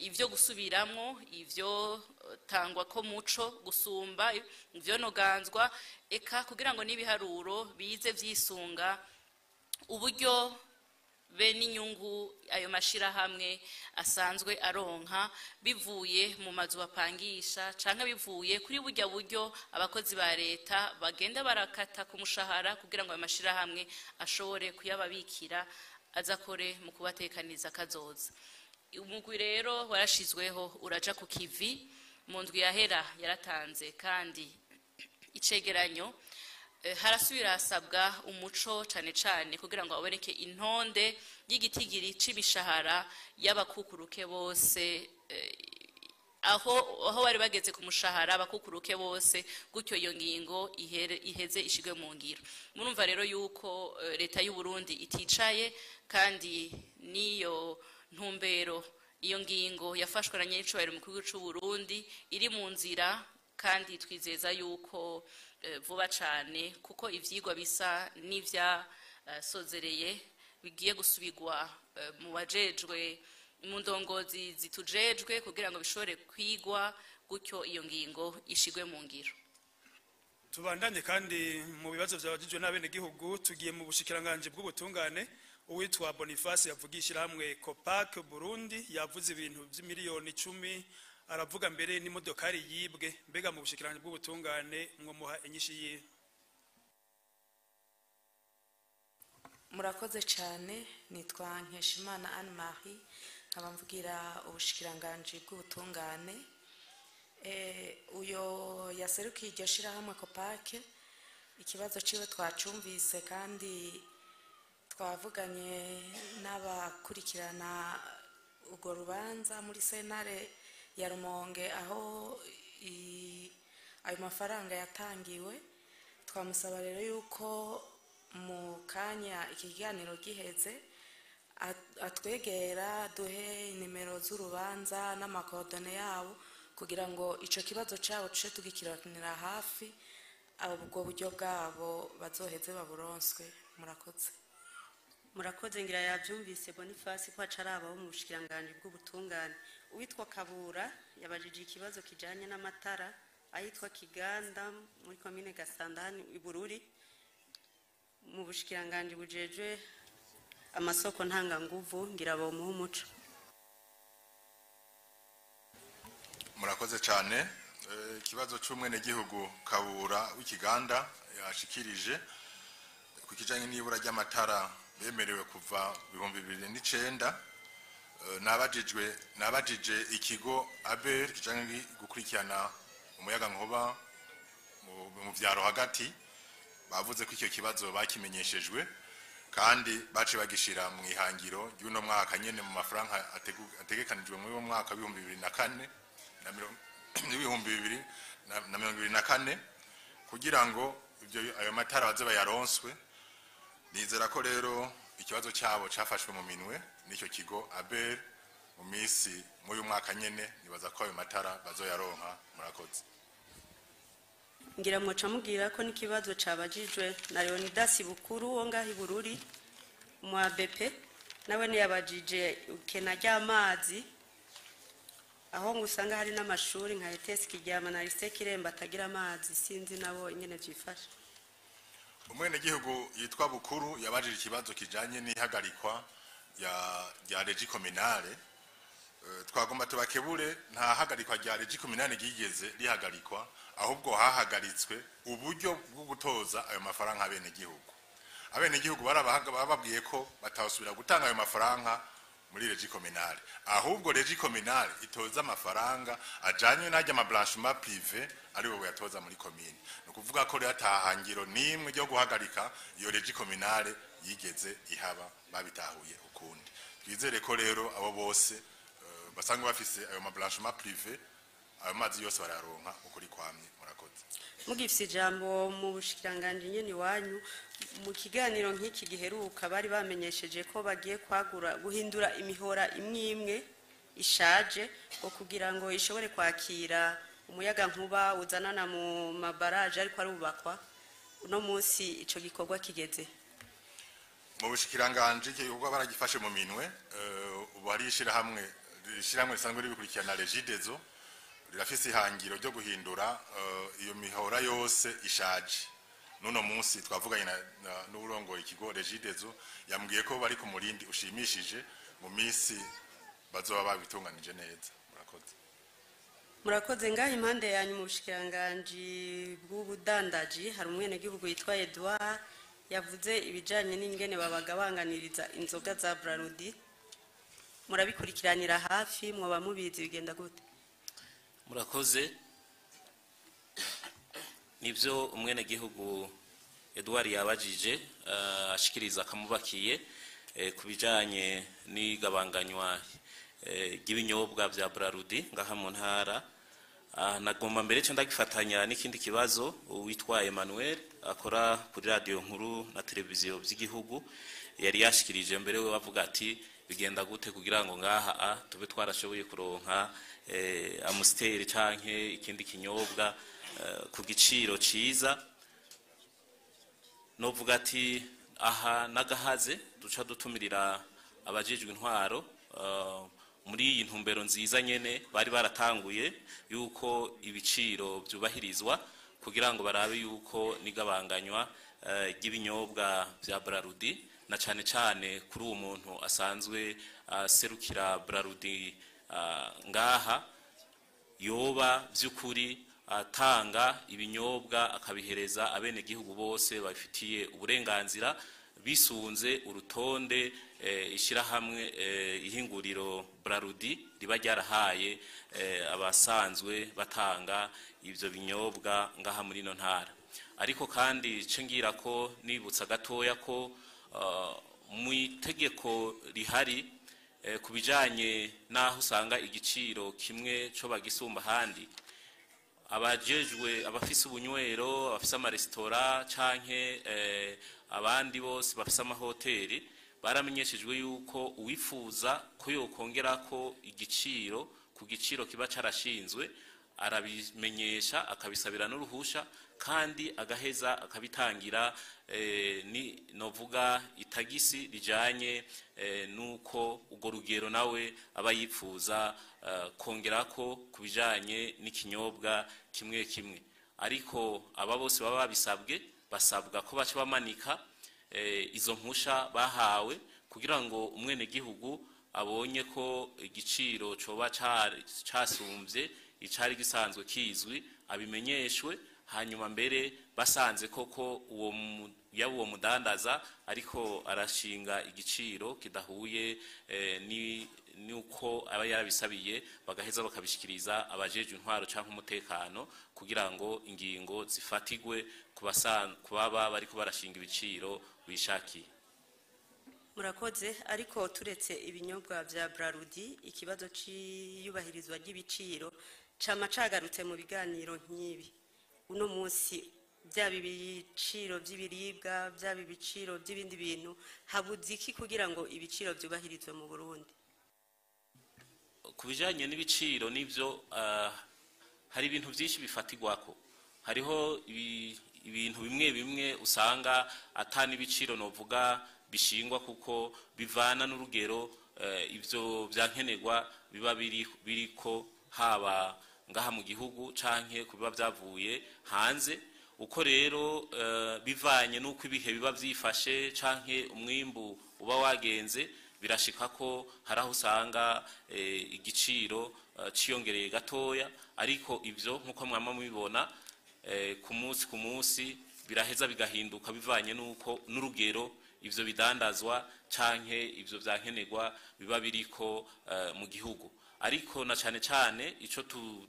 ivyo gusubiramwo, ivyo tangwa ko muco gusumba ivyo noganzwa, eka kugira ngo n'ibiharuro bize vyisunga uburyo be n'inyungu ayo mashirahamwe asanzwe aronka bivuye mu mazu bapangisha canke bivuye kuri burya buryo abakozi ba leta bagenda barakata ku mushahara kugira ngo ayo mashirahamwe ashobore kuyababikira azakore mu kubatekaniza kazoza. Umugwi rero warashizweho uraja ku kivi mu ndwi yahera yaratanze kandi icegeranyo. Harasubira hasabwa umuco cane cane kugira ngo aboneke intonde y'igitigiri c'imishahara y'abakukuruke bose, aho bari bageze ku mushahara abakukuruke bose, gutyo iyo ngingo iheze ishigwe mu ngiro. Murumva rero yuko leta y'u Burundi iticaye, kandi niyo ntumbero iyo ngingo yafashwe na nyinicubahiro umukuru w'igihugu c'u Burundi iri mu nzira, kandi twizeza yuko vuba cane kuko ivyigwa bisa n'ivya sozereye bigiye gusubirwa mu bajejwe mu ndongozi zitujejwe kugira ngo bishobore kwigwa, gutyo iyo ngingo ishigwe mu ngiro. Tubandanye kandi mu bibazo vyabajijwe n'abenegihugu, tugiye mu bushikiranganji bw'ubutungane. Uwitwa Boniface yavugisha hamwe Copac Burundi yavuze ibintu vy'imiliyoni 10, aravuga mbere n'imodokari yibwe. Mbega mu bushikiranganji bw'ubutungane mwomuha inyishu yiwe? Murakoze cyane, nitwa Nkeshimana Anne Marie, nkaba mvugira ubushikiranganji bw'ubutungane. Uyo yaserukiye iryo shirahamwe Copac, ikibazo ciwe twacumvise kandi twavuganye n'abakurikirana urwo rubanza muri sentare ya Rumonge aho ayo mafaranga yatangiwe. Twamusaba rero yuko Mu kanya iki kiganiro giheze, atwegera duhe nimero z'urubanza n'ama coordonnées yabo, kugira ngo ico kibazo cabo tuce tugikiranira hafi, ubwo buryo bwabo bazoheze baburonswe. Murakoze. Murakoze. Ngira yabyumvise Boniface ko aca araba wo mu bushikiranganji bw'ubutungane. Uwitwa Kabura yabajije ikibazo kijanye n'amatara ahitwa Kiganda muri komine Gasanda hano i Bururi. Mu bushikiranganji bujejwe amasoko ntanganguvu, ngira bomuha umuco. Murakoze cyane. Ikibazo cy'umwenegihugu Kabura w'Ikiganda yashikirije ku kijanye n'ibura ry'amatara bemerewe kuva 2009, nabajije ikigo ABER kijanye gukurikirana umuyaga nkuba mu vyaro hagati. Bavuze ko icyo kibazo bakimenyeshejwe, kandi bace bagishira mu ihangiro ry'uno mwaka nyene, mu mafaranga ategekanijwe muri uwo mwaka w'ibihumbi bibiri na kane na 2024, kugira ngo ibyo ayo matara baze bayaronswe. Nizera ko rero ikibazo cyabo cyafashwe mu minwe n'icyo kigo ABER. Mu minsi muri uyu mwaka nyene, nibaza ko ayo matara bazoyaronka. Murakoze. Ngira mwoca mubwira ko n'ikibazo cabajijwe na Leonidas Bukuru wo ngaho i Bururi mu ABP, nawe ntiyabajije ukena ry'amazi, aho ngo usanga hari n'amashuri nka ETS Kiryama na Lycée Kiremba atagira amazi. Sinzi nabo ingene vyifashe. Umwenegihugu yitwa Bukuru yabajije ikibazo kijanye n'ihagarikwa ya régie communale. Twagomba tubakebure, nta hagarikwa rya régie communale ryigeze rihagarikwa, ahubwo hahagaritswe uburyo bwo gutoza ayo mafaranga abenegihugu. Abenegihugu bababwiye ko batawusubira gutanga ayo mafaranga muri régie communale, ahubwo régie communale itoza amafaranga ajanye n'ajya ama branchement privé, ari bo yatoza muri commune. Ni ukuvuga ko rero atahangiro nimwe ryo guhagarika iyo régie communale yigeze ihaba, babitahuye ukundi. Twizere ko rero abo bose basanzwe bafise ayo ma branchement privé, ayo mazi yose barayaronka ukuri kwamye. Murakoze. Mugifise ijambo, mu bushikiranganji nyene iwanyu, mu kiganiro nk'iki giheruka bari bamenyesheje ko bagiye kwagura, guhindura imihora imwe imwe ishaje, ngo kugira ngo ishobore kwakira umuyaga nkuba uzanana mu ma barrages ariko arubakwa. Uno munsi ico gikorwa kigeze? Mu bushikiranganji icyo gikorwa baragifashe mu minwe. Ubu hari ishirahamwe risanzwe ribikurikirana, Regideso, rirafise ihangiro ryo guhindura iyo mihora yose ishaje. N'uno munsi twavuganye n'uwurongoye ikigo Regideso, yambwiye ko bari ku murindi ushimishije, mu minsi bazoba babitunganije neza. Murakoze. Murakoze. Ngaho impande yanyu mu bushikiranganji bw'ubudandaji hari umwenegihugu yitwa Edouard yavuze ibijanye n'ingene babagabanganiriza inzoga za Brarudi. Murabikurikiranira hafi, mwoba mubizi, bigenda gute? Murakoze. Nibyo, umwenegihugu Edouard yabajije, ashikiriza akamubakiye ku bijanye n'igabanganywa ry'ibinyobwa bya Brarudi ngaha mu ntara. Nagomba mbere cyo ndagifatanya n'ikindi kibazo witwa Emmanuel akora kuri radio nkuru na televiziyo by'igihugu yari yashikirije mbere, we bavuga ati bigenda gute kugira ngo ngaha tube twarashoboye kuronka Amstel canke ikindi kinyobwa ku giciro ciza. Novuga ati aha nagahaze duca dutumirira abajejwe intwaro muri iyi ntumbero nziza nyene bari baratanguye yuko ibiciro byubahirizwa, kugira ngo barabe yuko nigabanganywa ry'ibinyobwa bya Brarudi, na cane cane kuri uwo muntu asanzwe aserukira Brarudi ngaha, yoba by'ukuri atanga ibinyobwa akabihereza abenegihugu bose babifitiye uburenganzira, bisunze urutonde ishyirahamwe ihinguriro Brarudi riba ryarahaye abasanzwe batanga ibyo binyobwa ngaha muri ino ntara. Ariko kandi nce ngira ko nibutsa gatoya ko mu itegeko rihari ku bijanye n'aho usanga igiciro kimwe cyo bagisumba ahandi. Abajejwe abafise ubunywero, abafise amaresitora canke abandi bose bafise amahoteli baramenyeshejwe yuko uwifuza ko yokongerako igiciro ku giciro kiba carashinzwe arabimenyesha, akabisabira n'uruhusha, kandi agaheza akabitangira ni novuga itagisi rijanye nuko urwo rugero nawe aba yipfuza kongerako ku bijanye n'ikinyobwa kimwe kimwe. Ariko aba bose baba babisabwe, basabwa ko baca bamanika izo mpusha bahawe kugira ngo umwenegihugu abonye ko igiciro coba casumbye icari gisanzwe kizwi abimenyeshwe. Hanyuma mbere basanze koko uwo yaba uwo mudandaza ariko arashinga igiciro kidahuye nuko aba yarabisabiye, bagaheza bakabishikiriza abajejwe intwaro canke umutekano kugira ngo ingingo zifatigwe ku baba bariko barashinga ibiciro bishakiye. Murakoze. Ariko turetse ibinyobwa vya Brarudi, ikibazo c'iyubahirizwa ry'ibiciro cama cagarutse mu biganiro nk'ibi. Uno munsi byaba ibiciro by'ibiribwa, byaba ibiciro by'ibindi bintu, habuze iki kugira ngo ibiciro vyubahirizwe mu Burundi? Ku bijanye n'ibiciro nivyo, hari ibintu vyinshi bifatirwako. Hariho ibintu bimwe bimwe usanga ata n'ibiciro novuga bishingwa, kuko bivana n'urugero ivyo vyankenerwa biba biriko haba ngaha mu gihugu canke kubiba vyavuye hanze. Uko rero bivanye n'uko ibihe biba vyifashe canke umwimbu uba wagenze, birashika ko hari aho usanga igiciro ciyongereye gatoya. Ariko ivyo nk'uko mwama mubibona ku munsi ku munsi biraheza bigahinduka bivanye n'uko n'urugero ivyo bidandazwa canke ivyo vyankenerwa biba biriko mu gihugu. Ariko na cane cane ico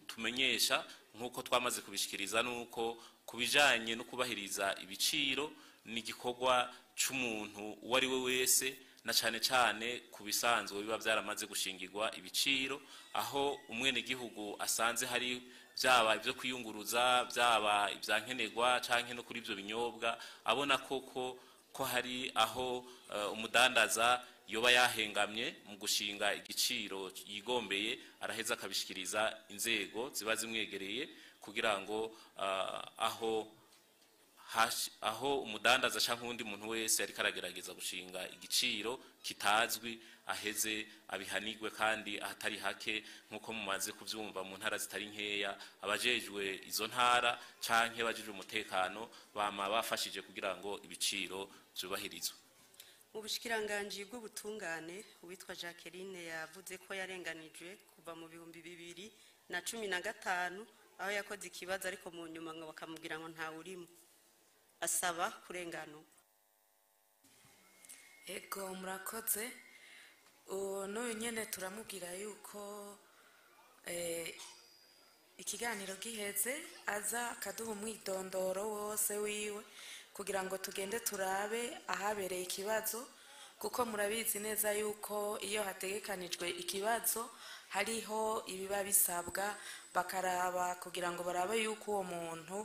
tumenyesha nk'uko twamaze kubishikiriza nuko kubijanye no kubahiriza ibiciro ni igikorwa c'umuntu uwo ari we wese, na cane cane ku bisanzwe biba vyaramaze gushingirwa ibiciro, aho umwenegihugu asanze hari vyaba ivyo kwiyunguruza, vyaba ivyankenerwa canke no kuri ivyo binyobwa, abona koko ko hari aho umudandaza yoba yahengamye mu gushinga igiciro yigombeye, araheza akabishikiriza inzego ziba zimwegereye kugira ngo aho umudandaza canke uwundi muntu wese ariko aragerageza gushinga igiciro kitazwi aheze abihanirwe, kandi ahatari hake nk'uko mumaze kuvyumva mu ntara zitari nkeya abajejwe izo ntara canke abajejwe umutekano bama bafashije kugira ngo ibiciro vyubahirizwe. Mu bushikiranganji bw'ubutungane, uwitwa Jacqueline yavuze ko yarenganijwe kuva mu 2015 aho yakoze ikibazo, ariko mu nyuma ngo bakamubwira ngo ntawe urimo, asaba kurenganurwa. Ego, murakoze. Uwo n'uyu nyene turamubwira yuko ikiganiro giheze aza akaduha umwidondoro wose wiwe kugira ngo tugende turabe ahabereye ikibazo, kuko murabizi neza yuko iyo hategekanijwe ikibazo hariho ibiba bisabwa, bakaraba kugira ngo barabe yuko uwo muntu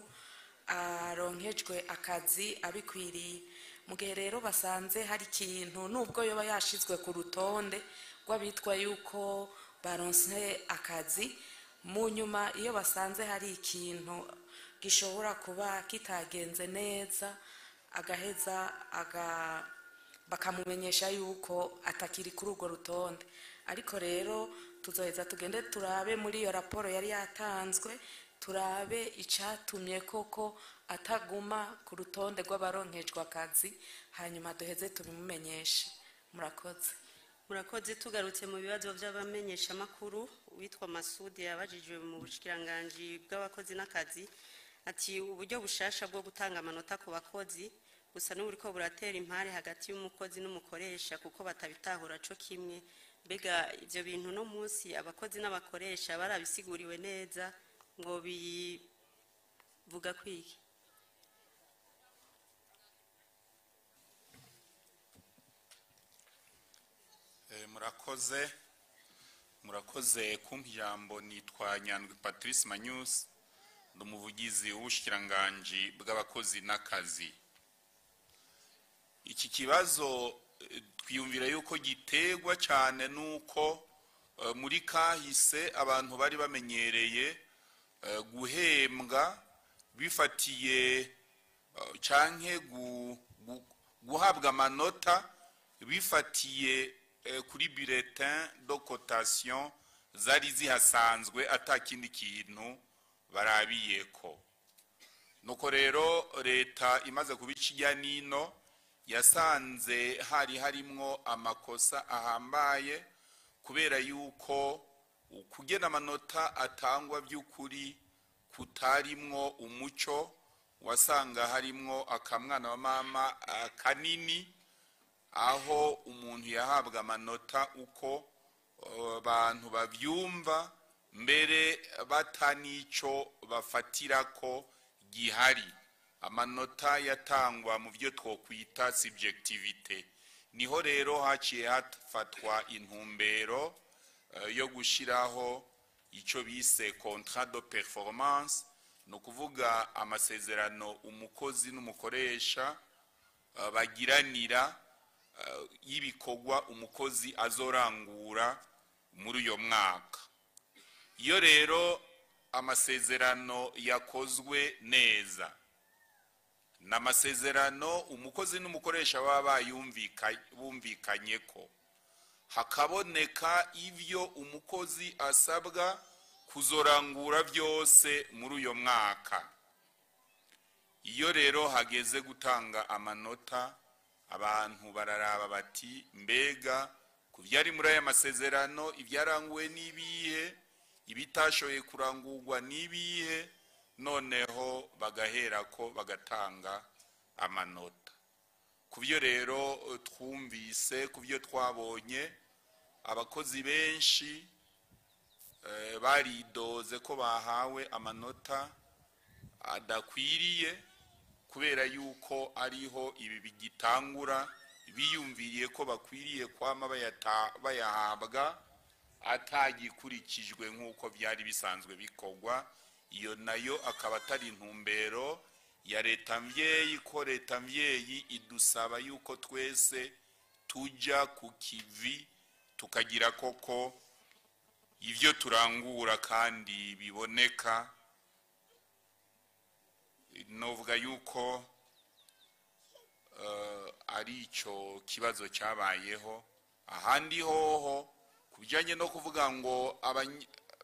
aronkejwe akazi abikwiriye. Mu gihe rero basanze hari ikintu, nubwo yoba yashizwe ku rutonde rw'abitwa yuko baronse akazi, mu nyuma iyo basanze hari ikintu gishobora kuba kitagenze neza, agaheza bakamumenyesha yuko atakiri kuri urwo rutonde. Ariko rero tuzoheza tugende turabe muri iyo raporo yari yatanzwe, turabe icatumye koko ataguma ku rutonde rw'abaronkejwe akazi, hanyuma duheze tubimumenyeshe. Murakoze. Murakoze. Tugarutse mu bibazo vy'abamenyeshamakuru, uwitwa Masudi yabajijwe mu bushikiranganji bw'abakozi n'akazi ati uburyo bushasha bwo gutanga amanota ku bakozi gusa n'uburiko buratera impare hagati y'umukozi n'umukoresha kuko batabitahura co kimwe. Mbega ivyo bintu no munsi abakozi n'abakoresha barabisiguriwe neza ngo bivuga kwiki? Murakoze, murakoze kumpa ijambo. Nitwa Nyandwi Patrice Manyusi, Ndi umuvugizi w'ubushikiranganji bw'abakozi n'akazi. Iki kibazo twiyumvira yuko giterwa cyane nuko muri kahise abantu bari bamenyereye guhembwa bifatiye canke guhabwa amanota bifatiye kuri bulletin de cotation zari zihasanzwe, atakindi kintu barabiyeko. Nuko rero leta imaze kubica ijya nino, yasanze hari harimwo amakosa ahambaye, kubera yuko kugena amanota atangwa by'ukuri kutarimwo umuco. Wasanga harimwo akamwana wa mama kanini, aho umuntu yahabwa amanota uko abantu bavyumva, mbere batanico bafatira ko gihari. Amanota yatangwa mu byo twokwita subjectivité. Niho rero haciye hafatwa intumbero yo gushiraho icyo bise contrat de performance, ni ukuvuga amasezerano umukozi n'umukoresha bagiranira y'ibikorwa umukozi azorangura muri uyo mwaka. Iyo rero amasezerano yakozwe neza, ni amasezerano umukozi n'umukoresha baba bumvikanye ko hakaboneka ibyo umukozi asabwa kuzorangura byose muri uyo mwaka. Iyo rero hageze gutanga amanota, abantu bararaba bati: mbega ku byari muri aya masezerano, ibyaranguwe n'ibihe, ibitashoboye kurangurwa n'ibihe? Noneho bagahera ko bagatanga amanota. Ku byo rero twumvise, ku byo twabonye, abakozi benshi baridoze ko bahawe amanota adakwiriye, kubera yuko ariho ibi bigitangura, biyumviriye ko bakwiriye kwama bayahabwa atagikurikijwe nk'uko byari bisanzwe bikorwa. Iyo nayo akaba atari intumbero ya leta mvyeyi, ko leta mvyeyi idusaba yuko twese tujya ku kivi, tukagira koko ivyo turangura kandi biboneka. Novuga yuko ari ico kibazo cyabayeho. Ahandi hoho, ku bijyanye no kuvuga ngo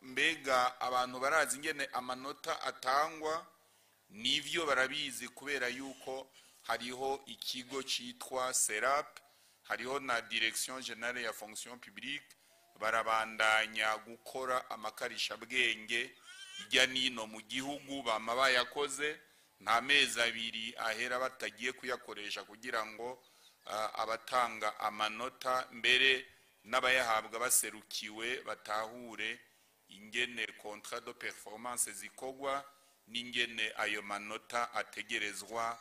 mbega abantu barazi ingene amanota atangwa, nivyo, barabizi, kubera yuko hariho ikigo cyitwa CERAP, hariho na Direction Générale ya Fonction Publique. Barabandanya gukora amakarishabwenge ijya nino mu gihugu, bama bayakoze, nta mezi 2 ahera batagiye kuyakoresha, kugira ngo abatanga amanota mbere n'abayahabwa baserukiwe batahure ingene contrat de performance zikorwa n'ingene ayo manota ategerezwa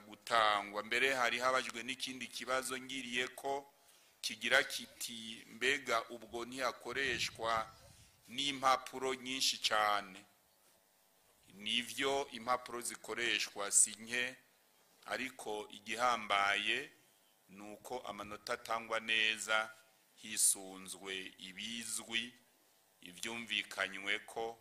gutangwa. Mbere hari habajwe n'ikindi kibazo ngiriye ko kigira kiti: mbega ubwo ntihakoreshwa n'impapuro nyinshi cyane? Nivyo, impapuro zikoreshwa si nke, ariko igihambaye ni uko amanota atangwa neza hisunzwe ibizwi, ibyumvikanywe ko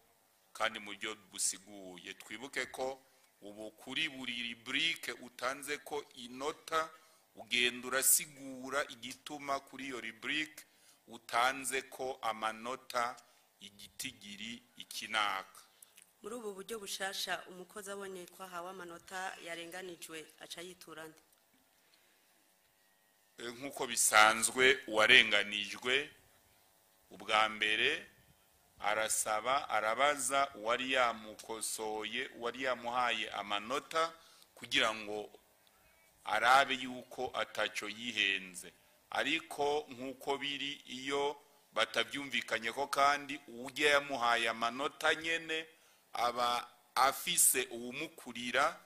kandi mu buryo busiguye. Twibuke ko ubu kuri buri rubrique utanze ko inota, ugenda urasigura igituma kuri iyo rubrique utanze ko amanota igitigiri ikinaka. Muri ubu buryo bushasha, umukozi abonye ko ahawe amanota yarenganijwe aca yitura nde? Nk'uko bisanzwe, uwarenganijwe ubwa mbere arasaba, arabaza uwari yamukosoye, uwari yamuhaye amanota, kugira ngo arabe yuko atacyo yihenze. Ariko nk'uko biri, iyo batabyumvikanye ko kandi ujya yamuhaye amanota nyene aba afise uwumukurira,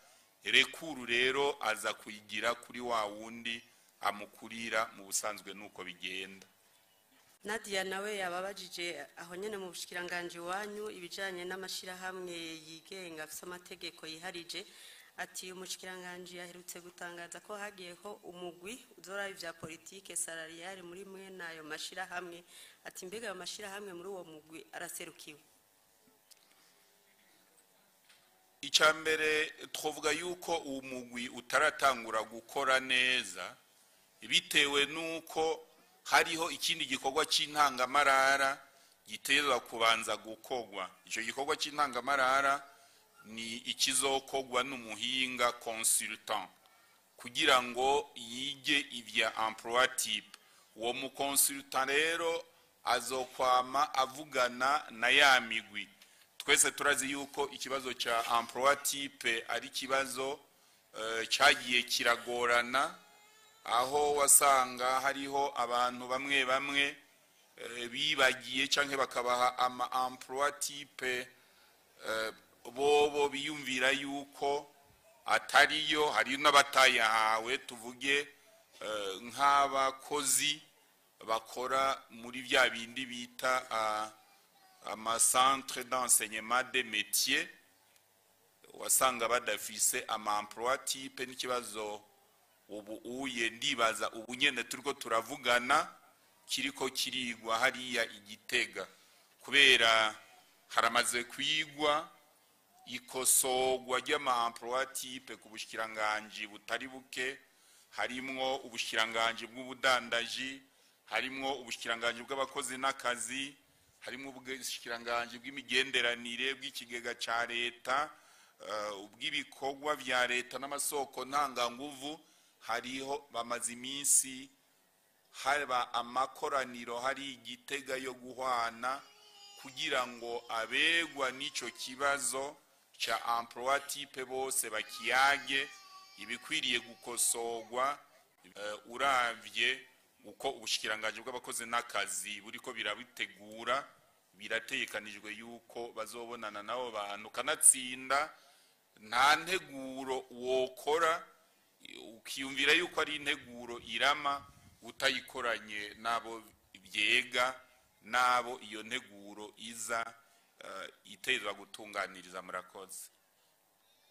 recours rero aza kuyigira kuri wa wundi amukurira. Mu busanzwe nuko bigenda. Nadia nawe yababajije aho nyene mu bushikiranganje wanyu ibijanye n'amashirahamwe yigenga afise amategeko yiharije. Ati umushikiranganje yaherutse gutangaza ko hagiyeho umugwi uzoraba ivya politike salariale muri mwe nayo mashirahamwe. Ati mbega ayo mashirahamwe muri uwo mugwi araserukiwe? Icambere twovuga yuko uwo mugwi utaratangura gukora neza bitewe nuko hariho ikindi gikorwa c'intangamarara gitezwa kubanza gukogwa. Ico gikorwa c'intangamarara ni ikizokogwa n'umuhinga consultant kugira ngo yige ivya emploi type. Uwo mu consultant rero azokwama avugana na ya migwi. Twese turazi yuko ikibazo ca emploi type ari kibazo cagiye kiragorana, aho wasanga hariho abantu bamwe bamwe bibagiye canke bakabaha ama emploi type bobo biyumvira yuko atariyo. Hari n'abatayahawe, tuvuge nk'abakozi bakora muri vya bindi bita ama centre d'enseignement des métiers, wasanga badafise ama emploi type. N'ikibazo ubu uye ndibaza ubu nyene turiko turavugana kiriko kirigwa hariya igitega, kubera haramaze kwigwa ikosogwa ry'ama emploi type ku bushikiranganje butari buke, harimwo ubushikiranganje bw'ubudandaji, harimwo ubushikiranganje bw'abakozi n'akazi, harimwo ubushikiranganje bw'imigenderanire bw'ikigega ca leta, ubw'ibikorwa vya leta n'amasoko ntanganguvu. Hariho bamaze iminsi haba amakoraniro hari igitega yo guhwana kugira ngo abegwa n'ico kibazo ca emploi type bose bakiyage ibikwiriye gukosogwa. Uravye uko ubushikiranganje bw'abakozi n'akazi buriko birabitegura, birategekanijwe yuko bazobonana nabo bantu. Kanatsinda nta nteguro wokora ukiyumvira yuko ari integuro irama utayikoranye nabo byega nabo iyo nteguro iza itezwa gutunganiriza. Murakoze.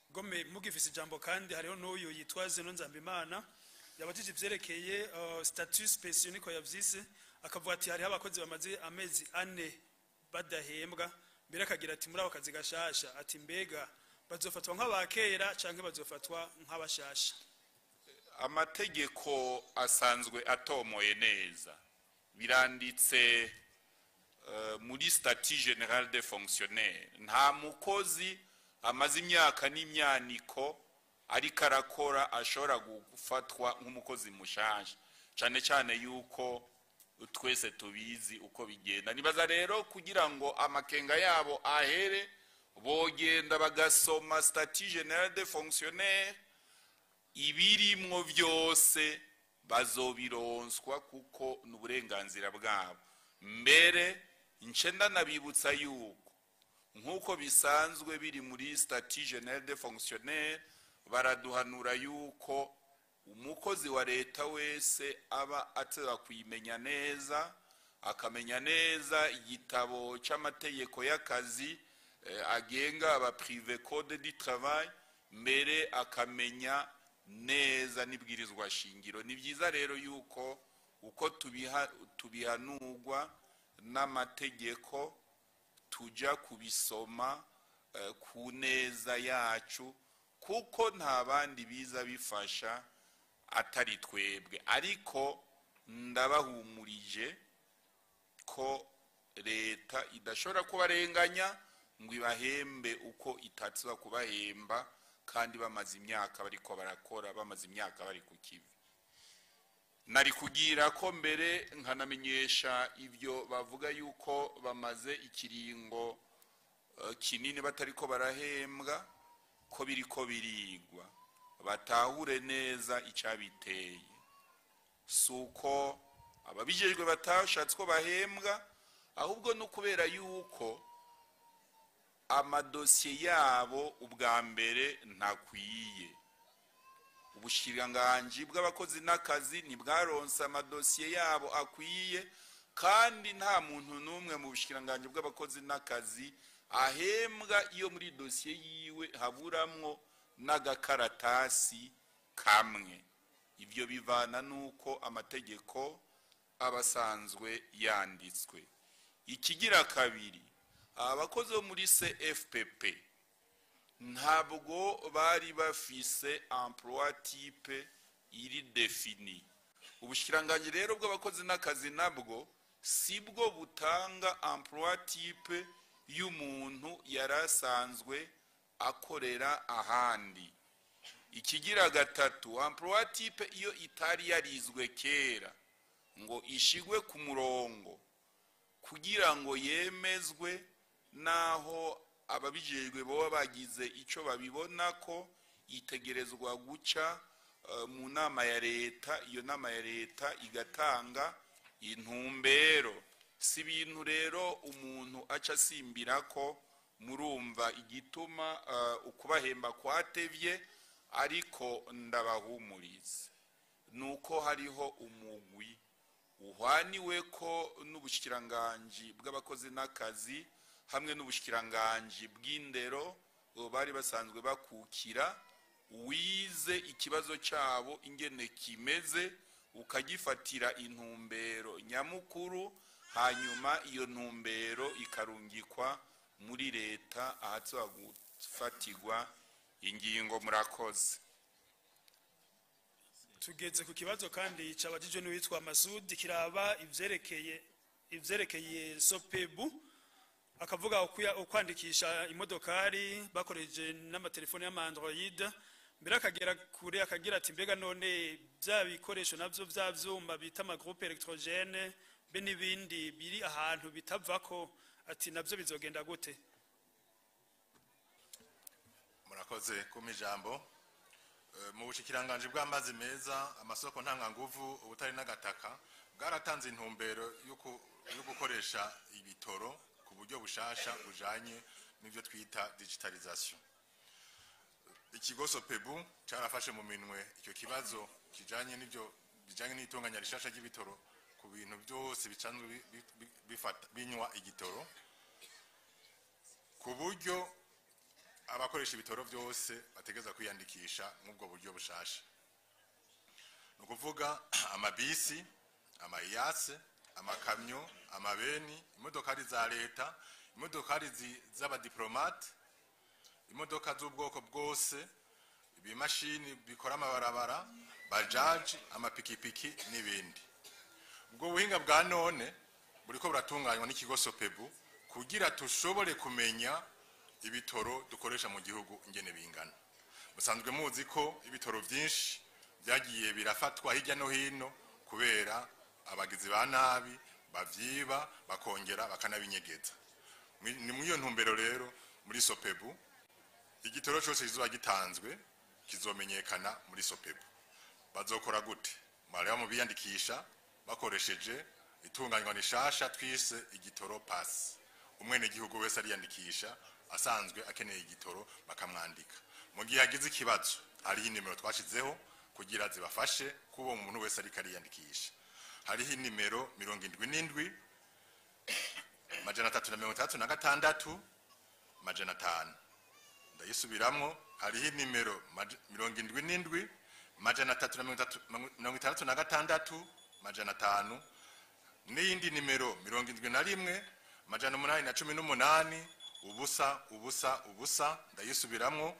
Gome mugifise ijambo kandi hariho n'uyu yitwa Zeno Nzambimana yabajije ivyerekeye statut spécial niko yavyise, akavuga ati hariho abakozi bamaze amezi 4 badahembwa, mbere akagira ati muri ako kazi gashasha, ati mbega bazofatwa nk'abakera canke bazofatwa nk'abashasha? Amategeko asanzwe atomoye neza, biranditse muri statut général des fonctionnaires. Nta mukozi amaze imyaka n'imyaniko ariko arakora ashobora gufatwa nk'umukozi mushasha, cane cane yuko twese tubizi uko bigenda. Nibaza rero kugira ngo amakenga yabo ahere, bogenda bagasoma statut général des fonctionnaires, ibirimwo vyose bazobironswa kuko n'uburenganzira bwabo. Mbere nce ndanabibutsa yuko nk'uko bisanzwe biri muri statut général des fonctionnaires, baraduhanura yuko umukozi wa leta wese aba ateza kuyimenya neza, akamenya neza igitabo c'amategeko y'akazi agenga aba privé, code du travail, mbere akamenya neza n'ibwirizwa shingiro. Ni byiza rero yuko uko tubihanurwa n'amategeko tuja kubisoma ku neza yacu, kuko nta bandi biza bifasha atari twebwe. Ariko ndabahumurije ko leta idashobora kubarenganya ngo ibahembe uko itatsa kubahemba, kandi bamaze imyaka bariko barakora, bamaze imyaka bari ku kivi. Nari kugira ko mbere nkanamenyesha ibyo bavuga yuko bamaze ikiringo kinini batariko barahembwa, ko biriko birigwa, batahure neza icabiteye. Suko ababijejwe batashatse ko bahembwa, ahubwo no kubera yuko amadosiye yabo ubwa mbere ntakwiye. Ubushikiranganji bw'abakozi n'akazi ntibwaronse amadosiye yabo akwiye, Kandi nta muntu n'umwe mu bushikiranganji bw'abakozi n'akazi ahembwa iyo muri dosiye yiwe haburamwo n'agakaratasi kamwe. Ibyo bivana n'uko amategeko aba asanzwe yanditswe. Ikigira kabiri, abakozi bo muri CFPP ntabwo bari bafise emploi type iri défini. Ubushikiranganji rero bw'abakozi n'akazi nabwo sibwo butanga emploi type y'umuntu yari asanzwe akorera ahandi. Ikigira gatatu, emploi type iyo itari yarizwe kera ngo ishigwe ku murongo kugira ngo yemezwe, naho ababijejwe boba bagize ico babibona ko itegerezwa guca mu nama ya leta, iyo nama ya leta igatanga intumbero. Si ibintu rero umuntu aca asimbira ko. Murumva igituma ukubahemba kwatevye, ariko ndabahumuriza nuko hariho umugwi uhwaniwe ko n'ubushikiranganji bw'abakozi n'akazi hamwe n'ubushikiranganji bw'indero bari basanzwe bakukira, wize ikibazo cyabo ingene kimeze, ukagifatira intumbero nyamukuru, hanyuma iyo ntumbero ikarungikwa muri leta ahatsa gufatirwa ingingo. Murakoze. Tugeze ku kibazo kandi cabajijwe n'uwitwa Masudi, kiraba ivyerekeye Sopebu, akavuga ukwandikisha imodokari bakoreje n'amatelefone y'ama Android. Mbere akagera kure akagira ati: mbega none bya bikoresho navyo vya vyuma bita ama groupe électrogène be n'ibindi biri ahantu bitavako, ati navyo bizogenda gute? Murakoze kumpa ijambo. Mu bushikiranganji bw'amazi meza, amasoko ntanganguvu, ubutare n'agataka, bwaratanze intumbero yo gukoresha ibitoro ku buryo bushasha bujanye n'ivyo twita digitalisation. Ikigo Sopebu carafashe mu minwe icyo kibazo kijanye n'ivyo bijanye n'itunganya rishasha ry'ibitoro ku bintu byose bisanzwe bifata binywa igitoro, ku buryo abakoresha ibitoro byose bategereza kwiyandikisha nk'ubwo buryo bushasha. Ni ukuvuga amabisi, amaHiace, amakamyo, amabeni, imodokari za leta, imodokari z'abadiplomate, imodoka z'ubwoko bwose, ibimashini bikora amabarabara, bajaji, amapikipiki n'ibindi. Ubwo buhinga bwa none buriko buratunganywa n'ikigo Sopebu kugira tushobore kumenya ibitoro dukoresha mu gihugu ingene bingana. Musanzwe muzi ko ibitoro byinshi byagiye birafatwa hirya no hino kubera abagizi ba nabi bavyiba bakongera bakanabinyegeza. Ni muri iyo ntumbero rero muri Sopebu igitoro cyose kizoba gitanzwe kizomenyekana muri Sopebu. Bazokora gute? Mareba mu biyandikisha bakoresheje itunganywa rishasha twise igitoro pass. Umwenegihugu wese ariyandikisha asanzwe akeneye igitoro, bakamwandika. Mu gihe agize ikibazo, hariho inimero twashizeho kugira zibafashe kuba umuntu wese ariko ariyandikisha. Hariho inimero 77 366 500. Ndayisubiramwo: hariho inimero 77 366 500, n'iyindi nimero 71 818 0 0 0. Ndayisubiramwo: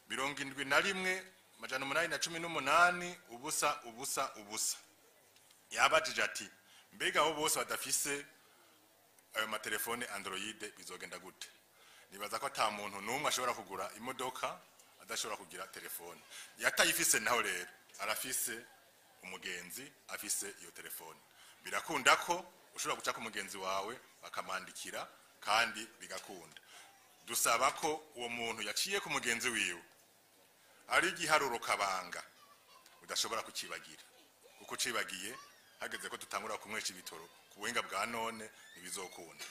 71 818 0 0 0. Yabajije ati: mbega abo bose badafise ayo matelefone Android bizogenda gute? Nibaza ko ata muntu n'umwe ashobora kugura imodoka adashobora kugira telefone. Yatayifise naho rero arafise umugenzi afise iyo telefone, birakunda ko ushobora guca ku mugenzi wawe bakamwandikira kandi bigakunda. Dusaba ko uwo muntu yaciye ku mugenzi wiwe ari igiharuro kabanga udashobora kucibagira, kuko ucibagiye hageze ko tutangura kunywesha ibitoro ku buhinga bwa none ntibizokunda.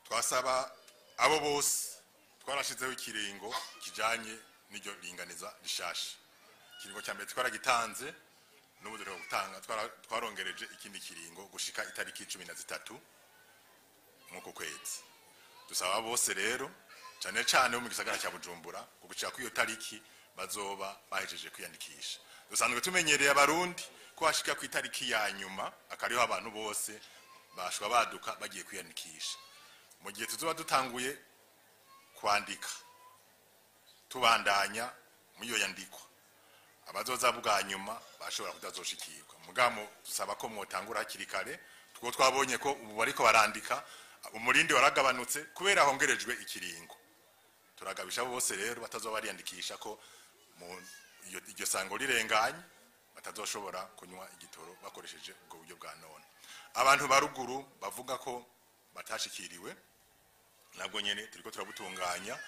Twasaba abo bose, twarashizeho ikiringo kijanye n'iryo ringaniza rishasha. Ikiringo cya mbere twaragitanze. N'ubu duheruka gutanga, twarongereje ikindi kiringo gushika itariki 13 mw'uku kwezi. Dusaba bose rero, cane cane bo mu gisagara cya Bujumbura, gushika kuri iyo tariki bazoba bahejeje kwiyandikisha. Dusanzwe tumenyereye Abarundi ko hashika ku itariki ya nyuma akariho abantu bose bashwa baduka bagiye kwiyandikisha. Mu gihe tuzoba dutanguye kwandika, tubandanya muri iyo yandikwa, abazoza bwa nyuma bashobora kutazoshikirwa. Mugamo dusaba ko mwotangura hakiri kare, kuko twabonye ko ubu bariko barandika umurindi waragabanutse kubera hongerejwe ikiringo. Turagabisha bose rero batazoba bariyandikisha ko mu iryo sango rirenganye batazoshobora kunywa igitoro bakoresheje ubwo buryo bwa none. Abantu baruguru bavuga ko batashikiriwe, nabwo nyene turiko turabutunganya.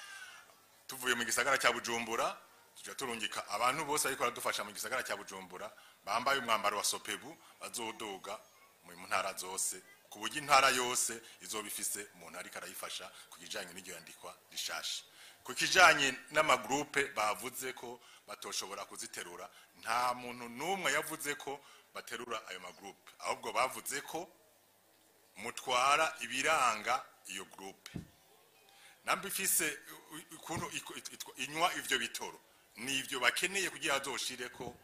Tuvuye mu gisagara cya Bujumbura, tuja turungika abantu bose ariko baradufasha mu gisagara cya Bujumbura bambaye umwambaro wa Sopebu, bazoduga mu ntara zose, ku buryo intara yose izoba ifise umuntu ariko arayifasha ku kijanye n'iryo yandikwa rishasha. Ku kijanye n'amagroupe bavuze ko batoshobora kuziterura, nta muntu n'umwe yavuze ko baterura ayo magroupe, ahubwo bavuze ko mutwara ibiranga iyo groupe. Namba ifise ukuntu inywa ivyo bitoro, nivyo bakeneye kugira azoshireko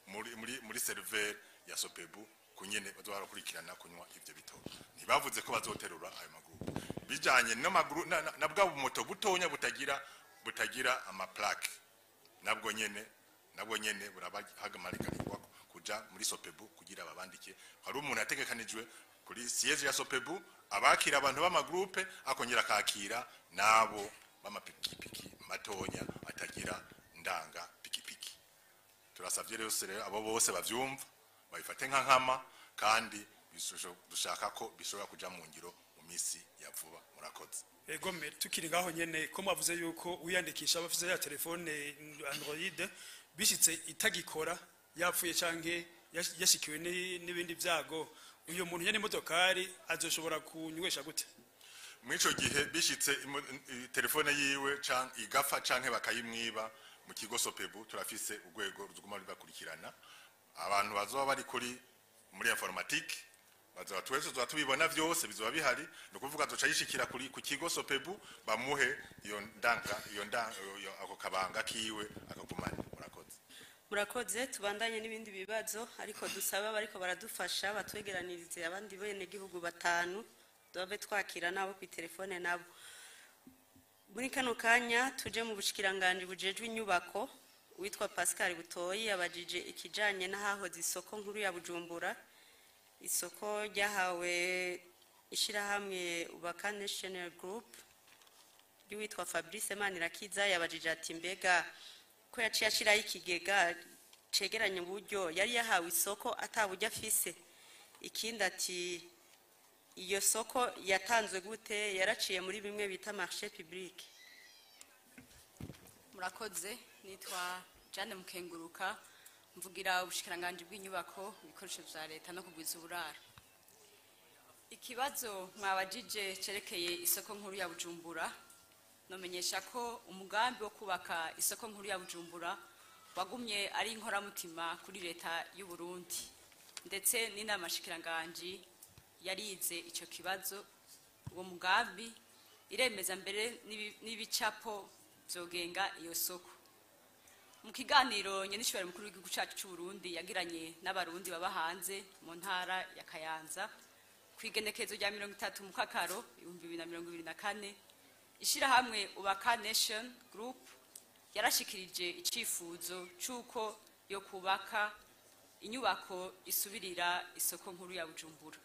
muri serveur ya Sopebu, kunyene bazorakurikirana kunywa ivyo bitoro. Ntibavuze ko bazoterura ayo magroupe. Bijanye n'amaguru na bwa bumoto butonya butagira ama plaque, nabwo nyene burabahagamarikanirwa kuja muri Sopebu kugira babandike. Hari umuntu yategekanijwe kuri siège ya Sopebu abakira abantu b'amagroupe, akongera akakira nabo b'amapikipiki matonya atagira ndanga pikipiki. Turasavye rero abo bose bavyumva babifate nka nkama, kandi dushaka ko bishobora kuja mu ngiro mu misi ya vuba. Murakoze. Ego me tukiri ngaho nyene, ko mwavuze yuko wiyandikisha abafise ya telefone Android, bishitse itagikora, yapfuye canke yashikiwe n'ibindi vyago, uyo muntu nyene imodokari azoshobora kunywesha gute? Mw'ico gihe bishitse telefone yiwe canke igafa canke bakayimwiba, mu kigo Sopebu turafise urwego ruzuguma rubakurikirana. Abantu bazoba bari kuri muri informatique bazoba twese tuzoba tubibona vyose, bizoba bihari. Ni ukuvuga tuca yishikira kuri ku kigo Sopebu bamuhe iyo ndanga, iyo ndanga, ako kabanga kiwe akagumana. Murakoze. Murakoze. Tubandanye n'ibindi bibazo, ariko dusaba bariko baradufasha batwegeranirize abandi bene gihugu batanu duhabe twakira nabo ku telefone nabo. Muri kano kanya tuje mu bushikiranganje bujejwe inyubako. Witwa Pascal Butoyi yabajije ikijanye n'ahahoze isoko nkuru ya Bujumbura, isoko ryahawe ishirahamwe Ubaka National Group ry'uwitwa Fabrice Manirakiza. Yabajije ati mbega ko yaciye ashiraho ikigega cegeranya uburyo yari yahawe isoko ataburyo afise? Ikindi ati iyo soko yatanzwe gute, yaraciye muri bimwe bita marché public? Murakoze. Nitwa Jane Mukenguruka, mvugira ubushikiranganje bw'inyubako, ibikoresho vya leta no kugwiza uburaro. Ikibazo mwabajije cerekeye isoko nkuru ya Bujumbura, nomenyesha ko umugambi wo kubaka isoko nkuru ya Bujumbura wagumye ari inkoramutima kuri leta y'u Burundi, ndetse n'inama shikiranganji yarize ico kibazo. Uwo mugambi iremeza mbere n'ibicapo vyogenga iyo soko. Mu kiganiro nyenishyura mukuru w'igihugu cyacu cy'u Burundi yagiranye n'abarundi baba hanze mu ntara ya Kayanza ku igenekerezo rya 30 Mukakaro 2024, ishirahamwe Ubaka Nation Group yarashikirije icifuzo c'uko yo kubaka inyubako isubirira isoko nkuru ya Bujumbura.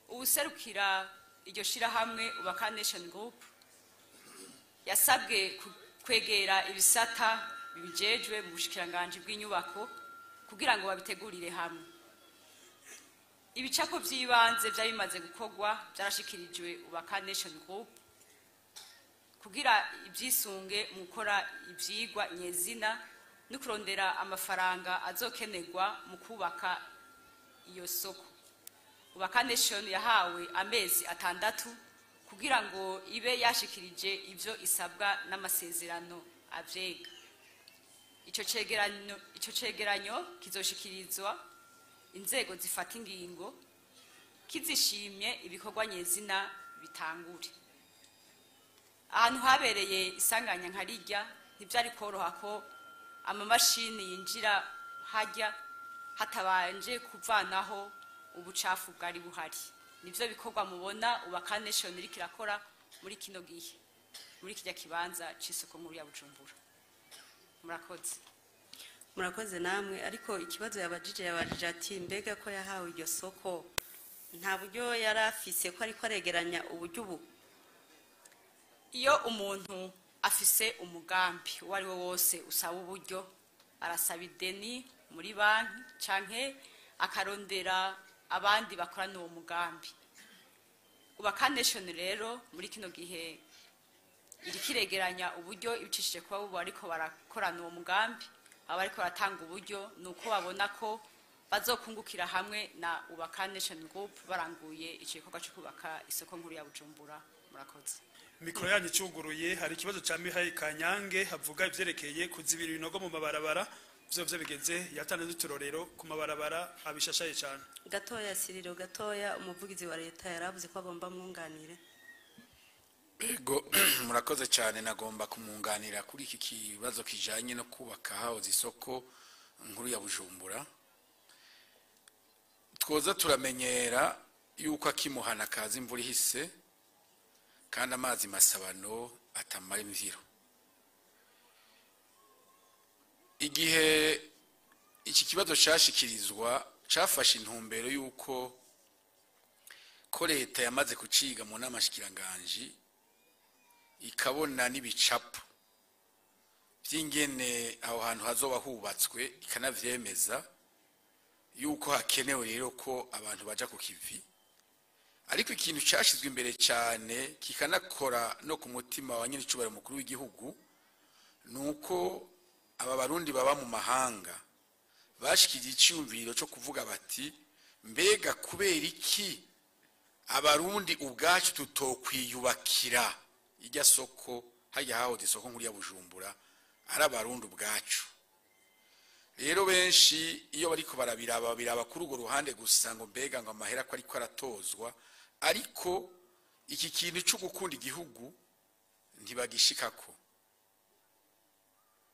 Uwuserukira iryo shirahamwe Ubaka Nation Group yasabwe kwegera ibisata bibijejwe mu bushikiranganje bw'inyubako kugira ngo babitegurire hamwe. Ibicapo vy'ibanze vyari bimaze gukorwa byarashikirijwe Ubaka Nation Group kugira ibyisunge mu gukora ivyigwa nyezina no kurondera amafaranga azokenerwa mu kubaka iyo soko. Ubaka Nation yahawe amezi 6 kugira ngo ibe yashikirije ivyo isabwa n'amasezerano avyega. Ico cegeranyo kizoshikirizwa inzego zifata ingingo, kizishimye ibikorwa nyezina bitangure. Ahantu habereye isanganya nka rirya ntivyari koroha ko amamashini yinjira hajya hatabanje kuvanaho ubucafu bwari buhari. Nivyo bikorwa mubona Ubaka Nation iriko irakora muri kino gihe muri kirya kibanza c'isoko nkuru ya Bujumbura. Murakoze. Murakoze namwe. Ariko ikibazo yabajije ati mbega ko yahawe iryo soko nta buryo yari afise, ko ariko aregeranya uburyo ubu? Iyo umuntu afise umugambi uwo ari wo wose usaba uburyo, arasaba ideni muri banki canke akarondera abandi bakorana uwo mugambi. Ubaka Nation rero muri kino gihe iriko iregeranya uburyo ibicishije kuba bubu ariko barakorana uwo mugambi, aba ariko baratanga uburyo nuko babona ko bazokungukira hamwe na Ubaka Nation Group baranguye ico gikorwa co kubaka isoko nkuru ya Bujumbura. Murakoze. Mikoro yanyu icuguruye. Hari ikibazo ca Mihaye Kanyange havuga ivyerekeye kuzibira ibinogo mu mabarabara, vyo bigeze yatanze uturorero ku mabarabara abishashaye cyane. Gatoya Siriro, gatoya, umuvugizi wa leta yaravuze ko agomba mwunganire. Ego, murakoze cyane. Nagomba kumwunganira kuri iki kibazo kijanye no kubaka hahoze isoko nkuru ya Bujumbura. Twoza turamenyera yuko akimuhana kaza imvura ihise, kandi amazi masabano atamara imviro. Igihe iki kibazo cashikirizwa cafashe intumbero yuko ko leta yamaze kuciga mu nama shikiranganji, ikabona n'ibicapo vy'ingene aho hantu hazoba hubatswe, ikanavyemeza yuko hakenewe rero ko abantu baja ku kivi. Ariko ikintu cashizwe imbere cyane kikanakora no ku mutima wa nyenicubahiro mukuru w'igihugu nuko aba barundi baba mu mahanga bashikije iciyumviro cyo kuvuga bati mbega kubera iki abarundi ubwacu tutokwiyubakira ijya soko hajya hahoze isoko nkuru ya Bujumbura ari abarundi ubwacu. Rero benshi iyo bariko barabiraba biraba kuri urwo ruhande gusa ngo mbega ngo amahera ko ariko aratozwa, ariko iki kintu cyo gukunda igihugu ntibagishikako.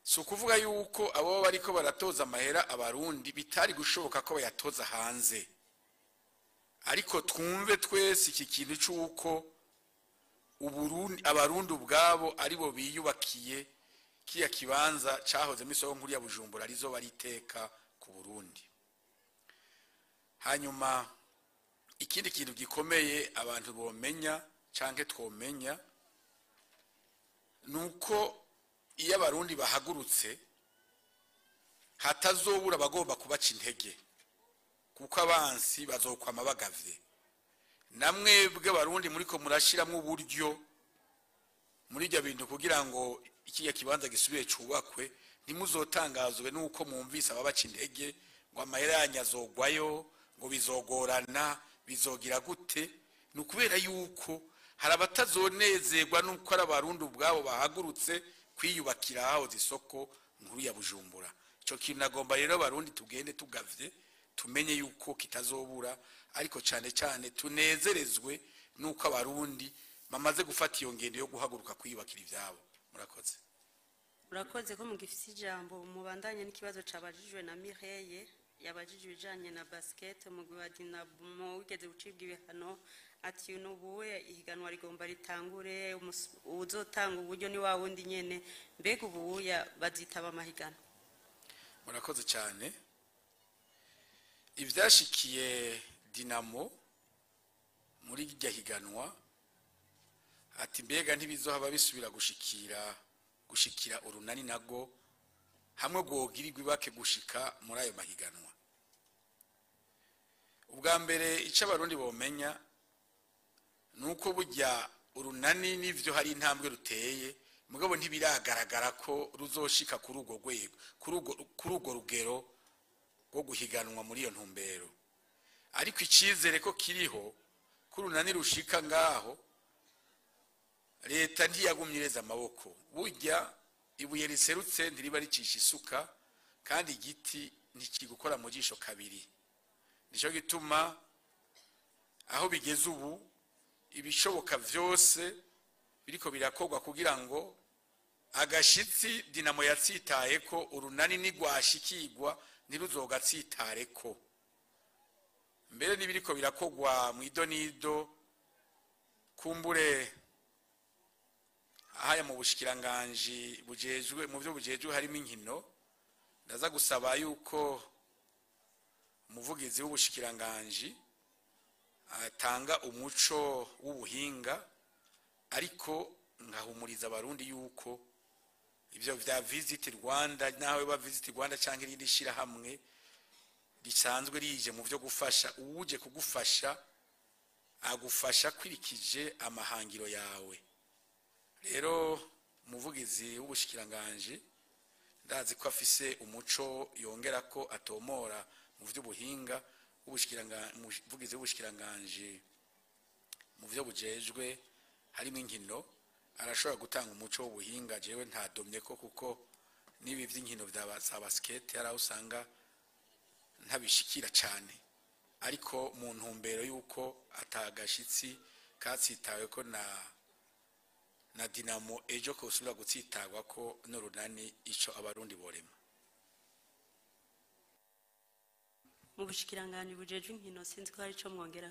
Si ukuvuga yuko abo bariko baratoza amahera abarundi bitari gushoboka ko bayatoza hanze, ariko twumve twese iki kintu cy'uko abarundi ubwabo aribo biyubakiye kiya kibanza cahozemo isoko nkuru ya Bujumbura arizo bariteka ku Burundi. Hanyuma ikindi kintu gikomeye abantu bomenya canke twomenya nuko iyo abarundi bahagurutse hatazobura bagomba kubaca intege, kuko abansi bazokwama bagavye. Namwebwe abarundi muriko murashiramwo uburyo muri ibyo bintu kugira ngo ikiya kibanza gisubire cubakwe, ntimuzotangazwe nuko mwumvise ababaca intege ngo amahera yanyu azogwayo, ngo bizogorana, bizogira gute. Ni ukubera yuko hari abatazonezerwa nuko ari abarundi ubwabo bahagurutse kwiyubakira hahoze isoko nkuru ya Bujumbura. Ico kintu nagomba rero abarundi tugende tugavye, tumenye yuko kitazobura, ariko cyane cyane tunezerezwe nuko abarundi bamaze gufata iyo ngendo yo guhaguruka kwiyubakira ivyabo. Murakoze. Murakoze ko mugifise ijambo. Mubandanye n'ikibazo cabajijwe na Mireye, yabajijwe ibijanye na basket umugwi wa Dinamo wigeze gucibwa ibihano, ati nubuwe ihiganwa rigomba ritangure, uzotanga uburyo ni wa wundi nyene, mbega ubuya bazitaba amahigano? Murakoze cyane. Ivyashikiye Dinamo muri irya higanwa, ati mbega ntibizohaba bisubira gushikira urunani nago hamwe gwogirirwa ibake gushika muri ayo mahiganwa. Ubwa mbere ico abarundi bomenya nuko burya urunani nivyo hari intambwe ruteye, mugabo ntibiragaragara ko ruzoshika kuri urwo rwego, kuri urwo rugero rwo guhiganwa muri iyo ntumbero. Ariko icizere ko kiriho ko urunani rushika ngaho, leta ntiyagumye ireza amaboko. Burya Ibuye riserutse ntiriba ricisha isuka, kandi igiti ntikigukora mu jisho kabiri. Nico gituma aho bigeze ubu ibishoboka vyose biriko birakorwa kugira ngo agashitsi Dinamo yatsitaye ko Urunani nigwashikirwa ntiruzogatsitareko. Mbere n'ibiriko birakogwa mu idonido kumbure ahaya mu bushikiranganji bujejwe mu byo bujejwe harimo inkino, ndaza gusaba yuko umuvugizi w'ubushikiranganji atanga umuco w'ubuhinga, ariko nkahumuriza abarundi yuko ibyo vya Visit Rwanda, nawe ba Visit Rwanda cyangwa irindi shira hamwe risanzwe rije mu byo gufasha, uwuje kugufasha agufasha kwirikije amahangiro yawe. Rero umuvugizi w'ubushikiranganji ndazi ko afise umuco yongera ko atomora mu vy'ubuhinga. Umuvugizi w'ubushikiranganji mu byo bujejwe harimo inkino arashobora gutanga umuco w'ubuhinga. Jewe ntadomye ko kuko n'ibi vy'inkino vya basket yari aho usanga ntabishikira cyane, ariko mu ntumbero yuko atagashitsi katsitawe ko na Dinamo ejo kosubira gutsitagwa ko n'Urunani, ico abarundi borema. Mu bushikiranganji bujejwe inkino sinzi ko hari ico mwongera.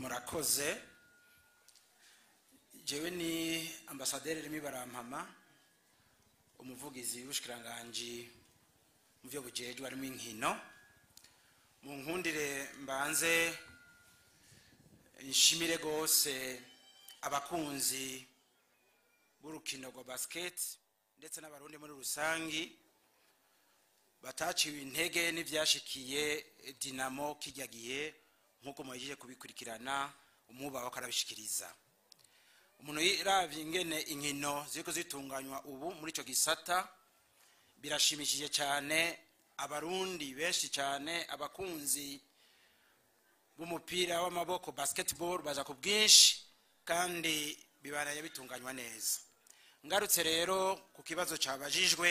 Murakoze. Jewe ni ambasaderi Remy Barampama, umuvugizi w'ubushikiranganji mu byo bujejwe harimo inkino. Mu nkundire mbanze nshimire gose abakunzi b'urukino rwa basket ndetse n'abarundi muri rusangi bataciwe intege n'ivyashikiye Dinamo kijya gihe, nkuko muhejeje kubikurikirana umuba bakarabishikiriza. Umuntu yiravye ingene inkino ziriko zitunganywa ubu muri ico gisata birashimishije cyane. Abarundi benshi cyane abakunzi b'umupira w'amaboko basketball baza ku bwinshi kandi bibanaye bitunganywa neza. Ngarutse rero ku kibazo cabajijwe,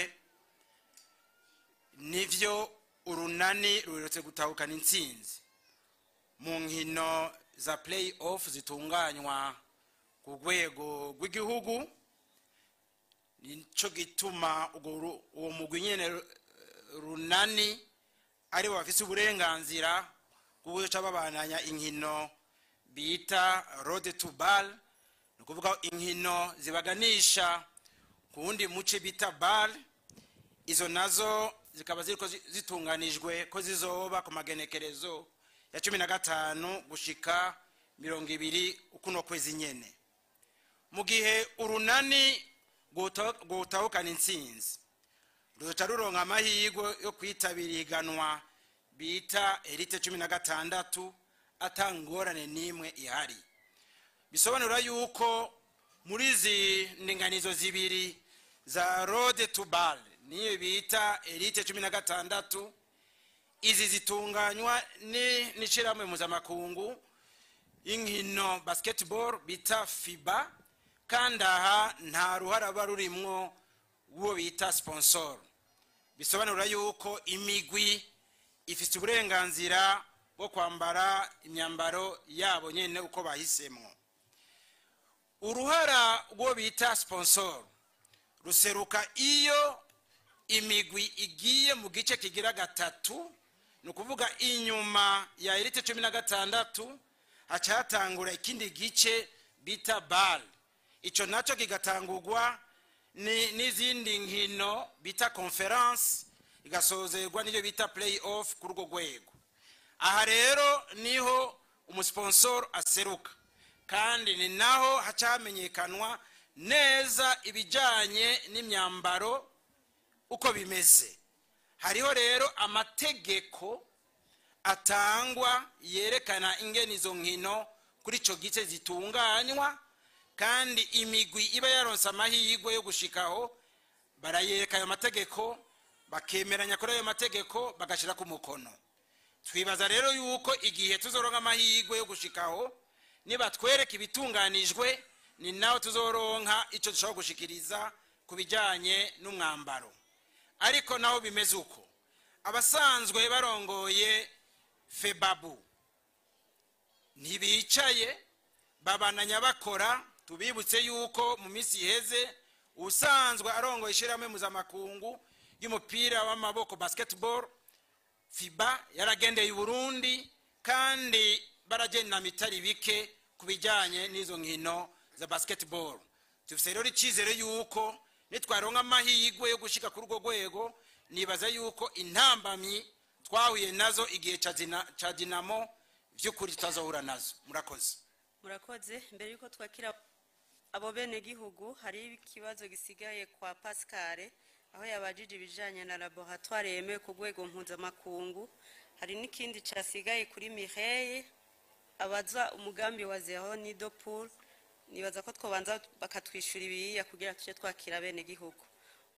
nivyo Urunani ruherutse gutahukana intsinzi mu nkino za play off zitunganywa ku rwego rw'igihugu. Nico gituma uwo mugwi nyene Runani ari bo bafise uburenganzira bwo guca babananya inkino bita road to bal, ni ukuvuga inkino zibaganisha ku wundi muce bita bal. Izo nazo zikaba ziriko zitunganijwe ko zizoba ku magenekerezo ya 15 gushika 20 ukuno kwezi nyene. Mu gihe Urunani gutahukana intsinzi ruzoca ruronka amahirwe yo kwitabira ihiganwa bita Elite 16 atangorane n'imwe ihari. Bisobanura yuko muri izi ndinganizo zibiri za road to bal niyo bita Elite 16, izi zitunganywa n'ishirahamwe mpuzamakungu inkino basketball bita FIBA, kandi aha nta ruhara ruba rurimwo uwo bita sponsor. Bisobanura yuko imigwi ifite uburenganzira bwo kwambara imyambaro yabo nyene uko bahisemo. Uruhara rwo bita sponsor ruseruka iyo imigwi igiye mu gice kigira gatatu, ni ukuvuga inyuma ya Elite 16 hacatangura ikindi gice bita bal. Ico naco kigatangurwa n'izindi nkino bita conference, igasozerwa n'ibyo bita play off kuri urwo rwego. Aha rero niho umusponsor aseruka, kandi ni naho hacamenyekanwa neza ibijanye n'imyambaro uko bimeze. Hariho rero amategeko atangwa yerekana ingene izo nkino kuri ico gice zitunganywa, kandi imigwi iba yaronse amahirwe yo gushikaho barayereka ayo mategeko, bakemeranya kuri ayo mategeko, bagashira ku mukono. Twibaza rero yuko igihe tuzoronka amahirwe yo gushikaho, nibatwereka ibitunganijwe Ni naho tuzoronka icyo dushobora gushikiriza ku bijyanye n'umwambaro. Ariko naho bimeze uko, abasanzwe barongoye FEBABU ntibicaye, babananya bakora. Tubibutse yuko mu minsi iheze usanzwe arongoye ishyirahamwe mpuzamakungu y'umupira w'amaboko, basketball, FIBA, yaragendeye i Burundi, kandi baragenda mitari bike ku bijyanye n'izo nkino za basketball. Dufite rero icyizere yuko nitwaronka amahirwe yo gushika kuri urwo rwego, nibaza yuko intambamyi twahuye nazo igihe ca Dinamo by'ukuri tutazohura nazo. Murakoze. Murakoze. Mbere yuko twakira abo bene gihugu, hari ikibazo gisigaye kwa Pascal, aho yabajije ibijanye na laboratoire yemewe ku rwego mpuzamakungu. Hari n'ikindi cyasigaye kuri Mireille, abaza umugambi wa zéro nid de poule. Nibaza ko twobanza bakatwishyura ibiyiya kugira tujye twakira bene gihugu.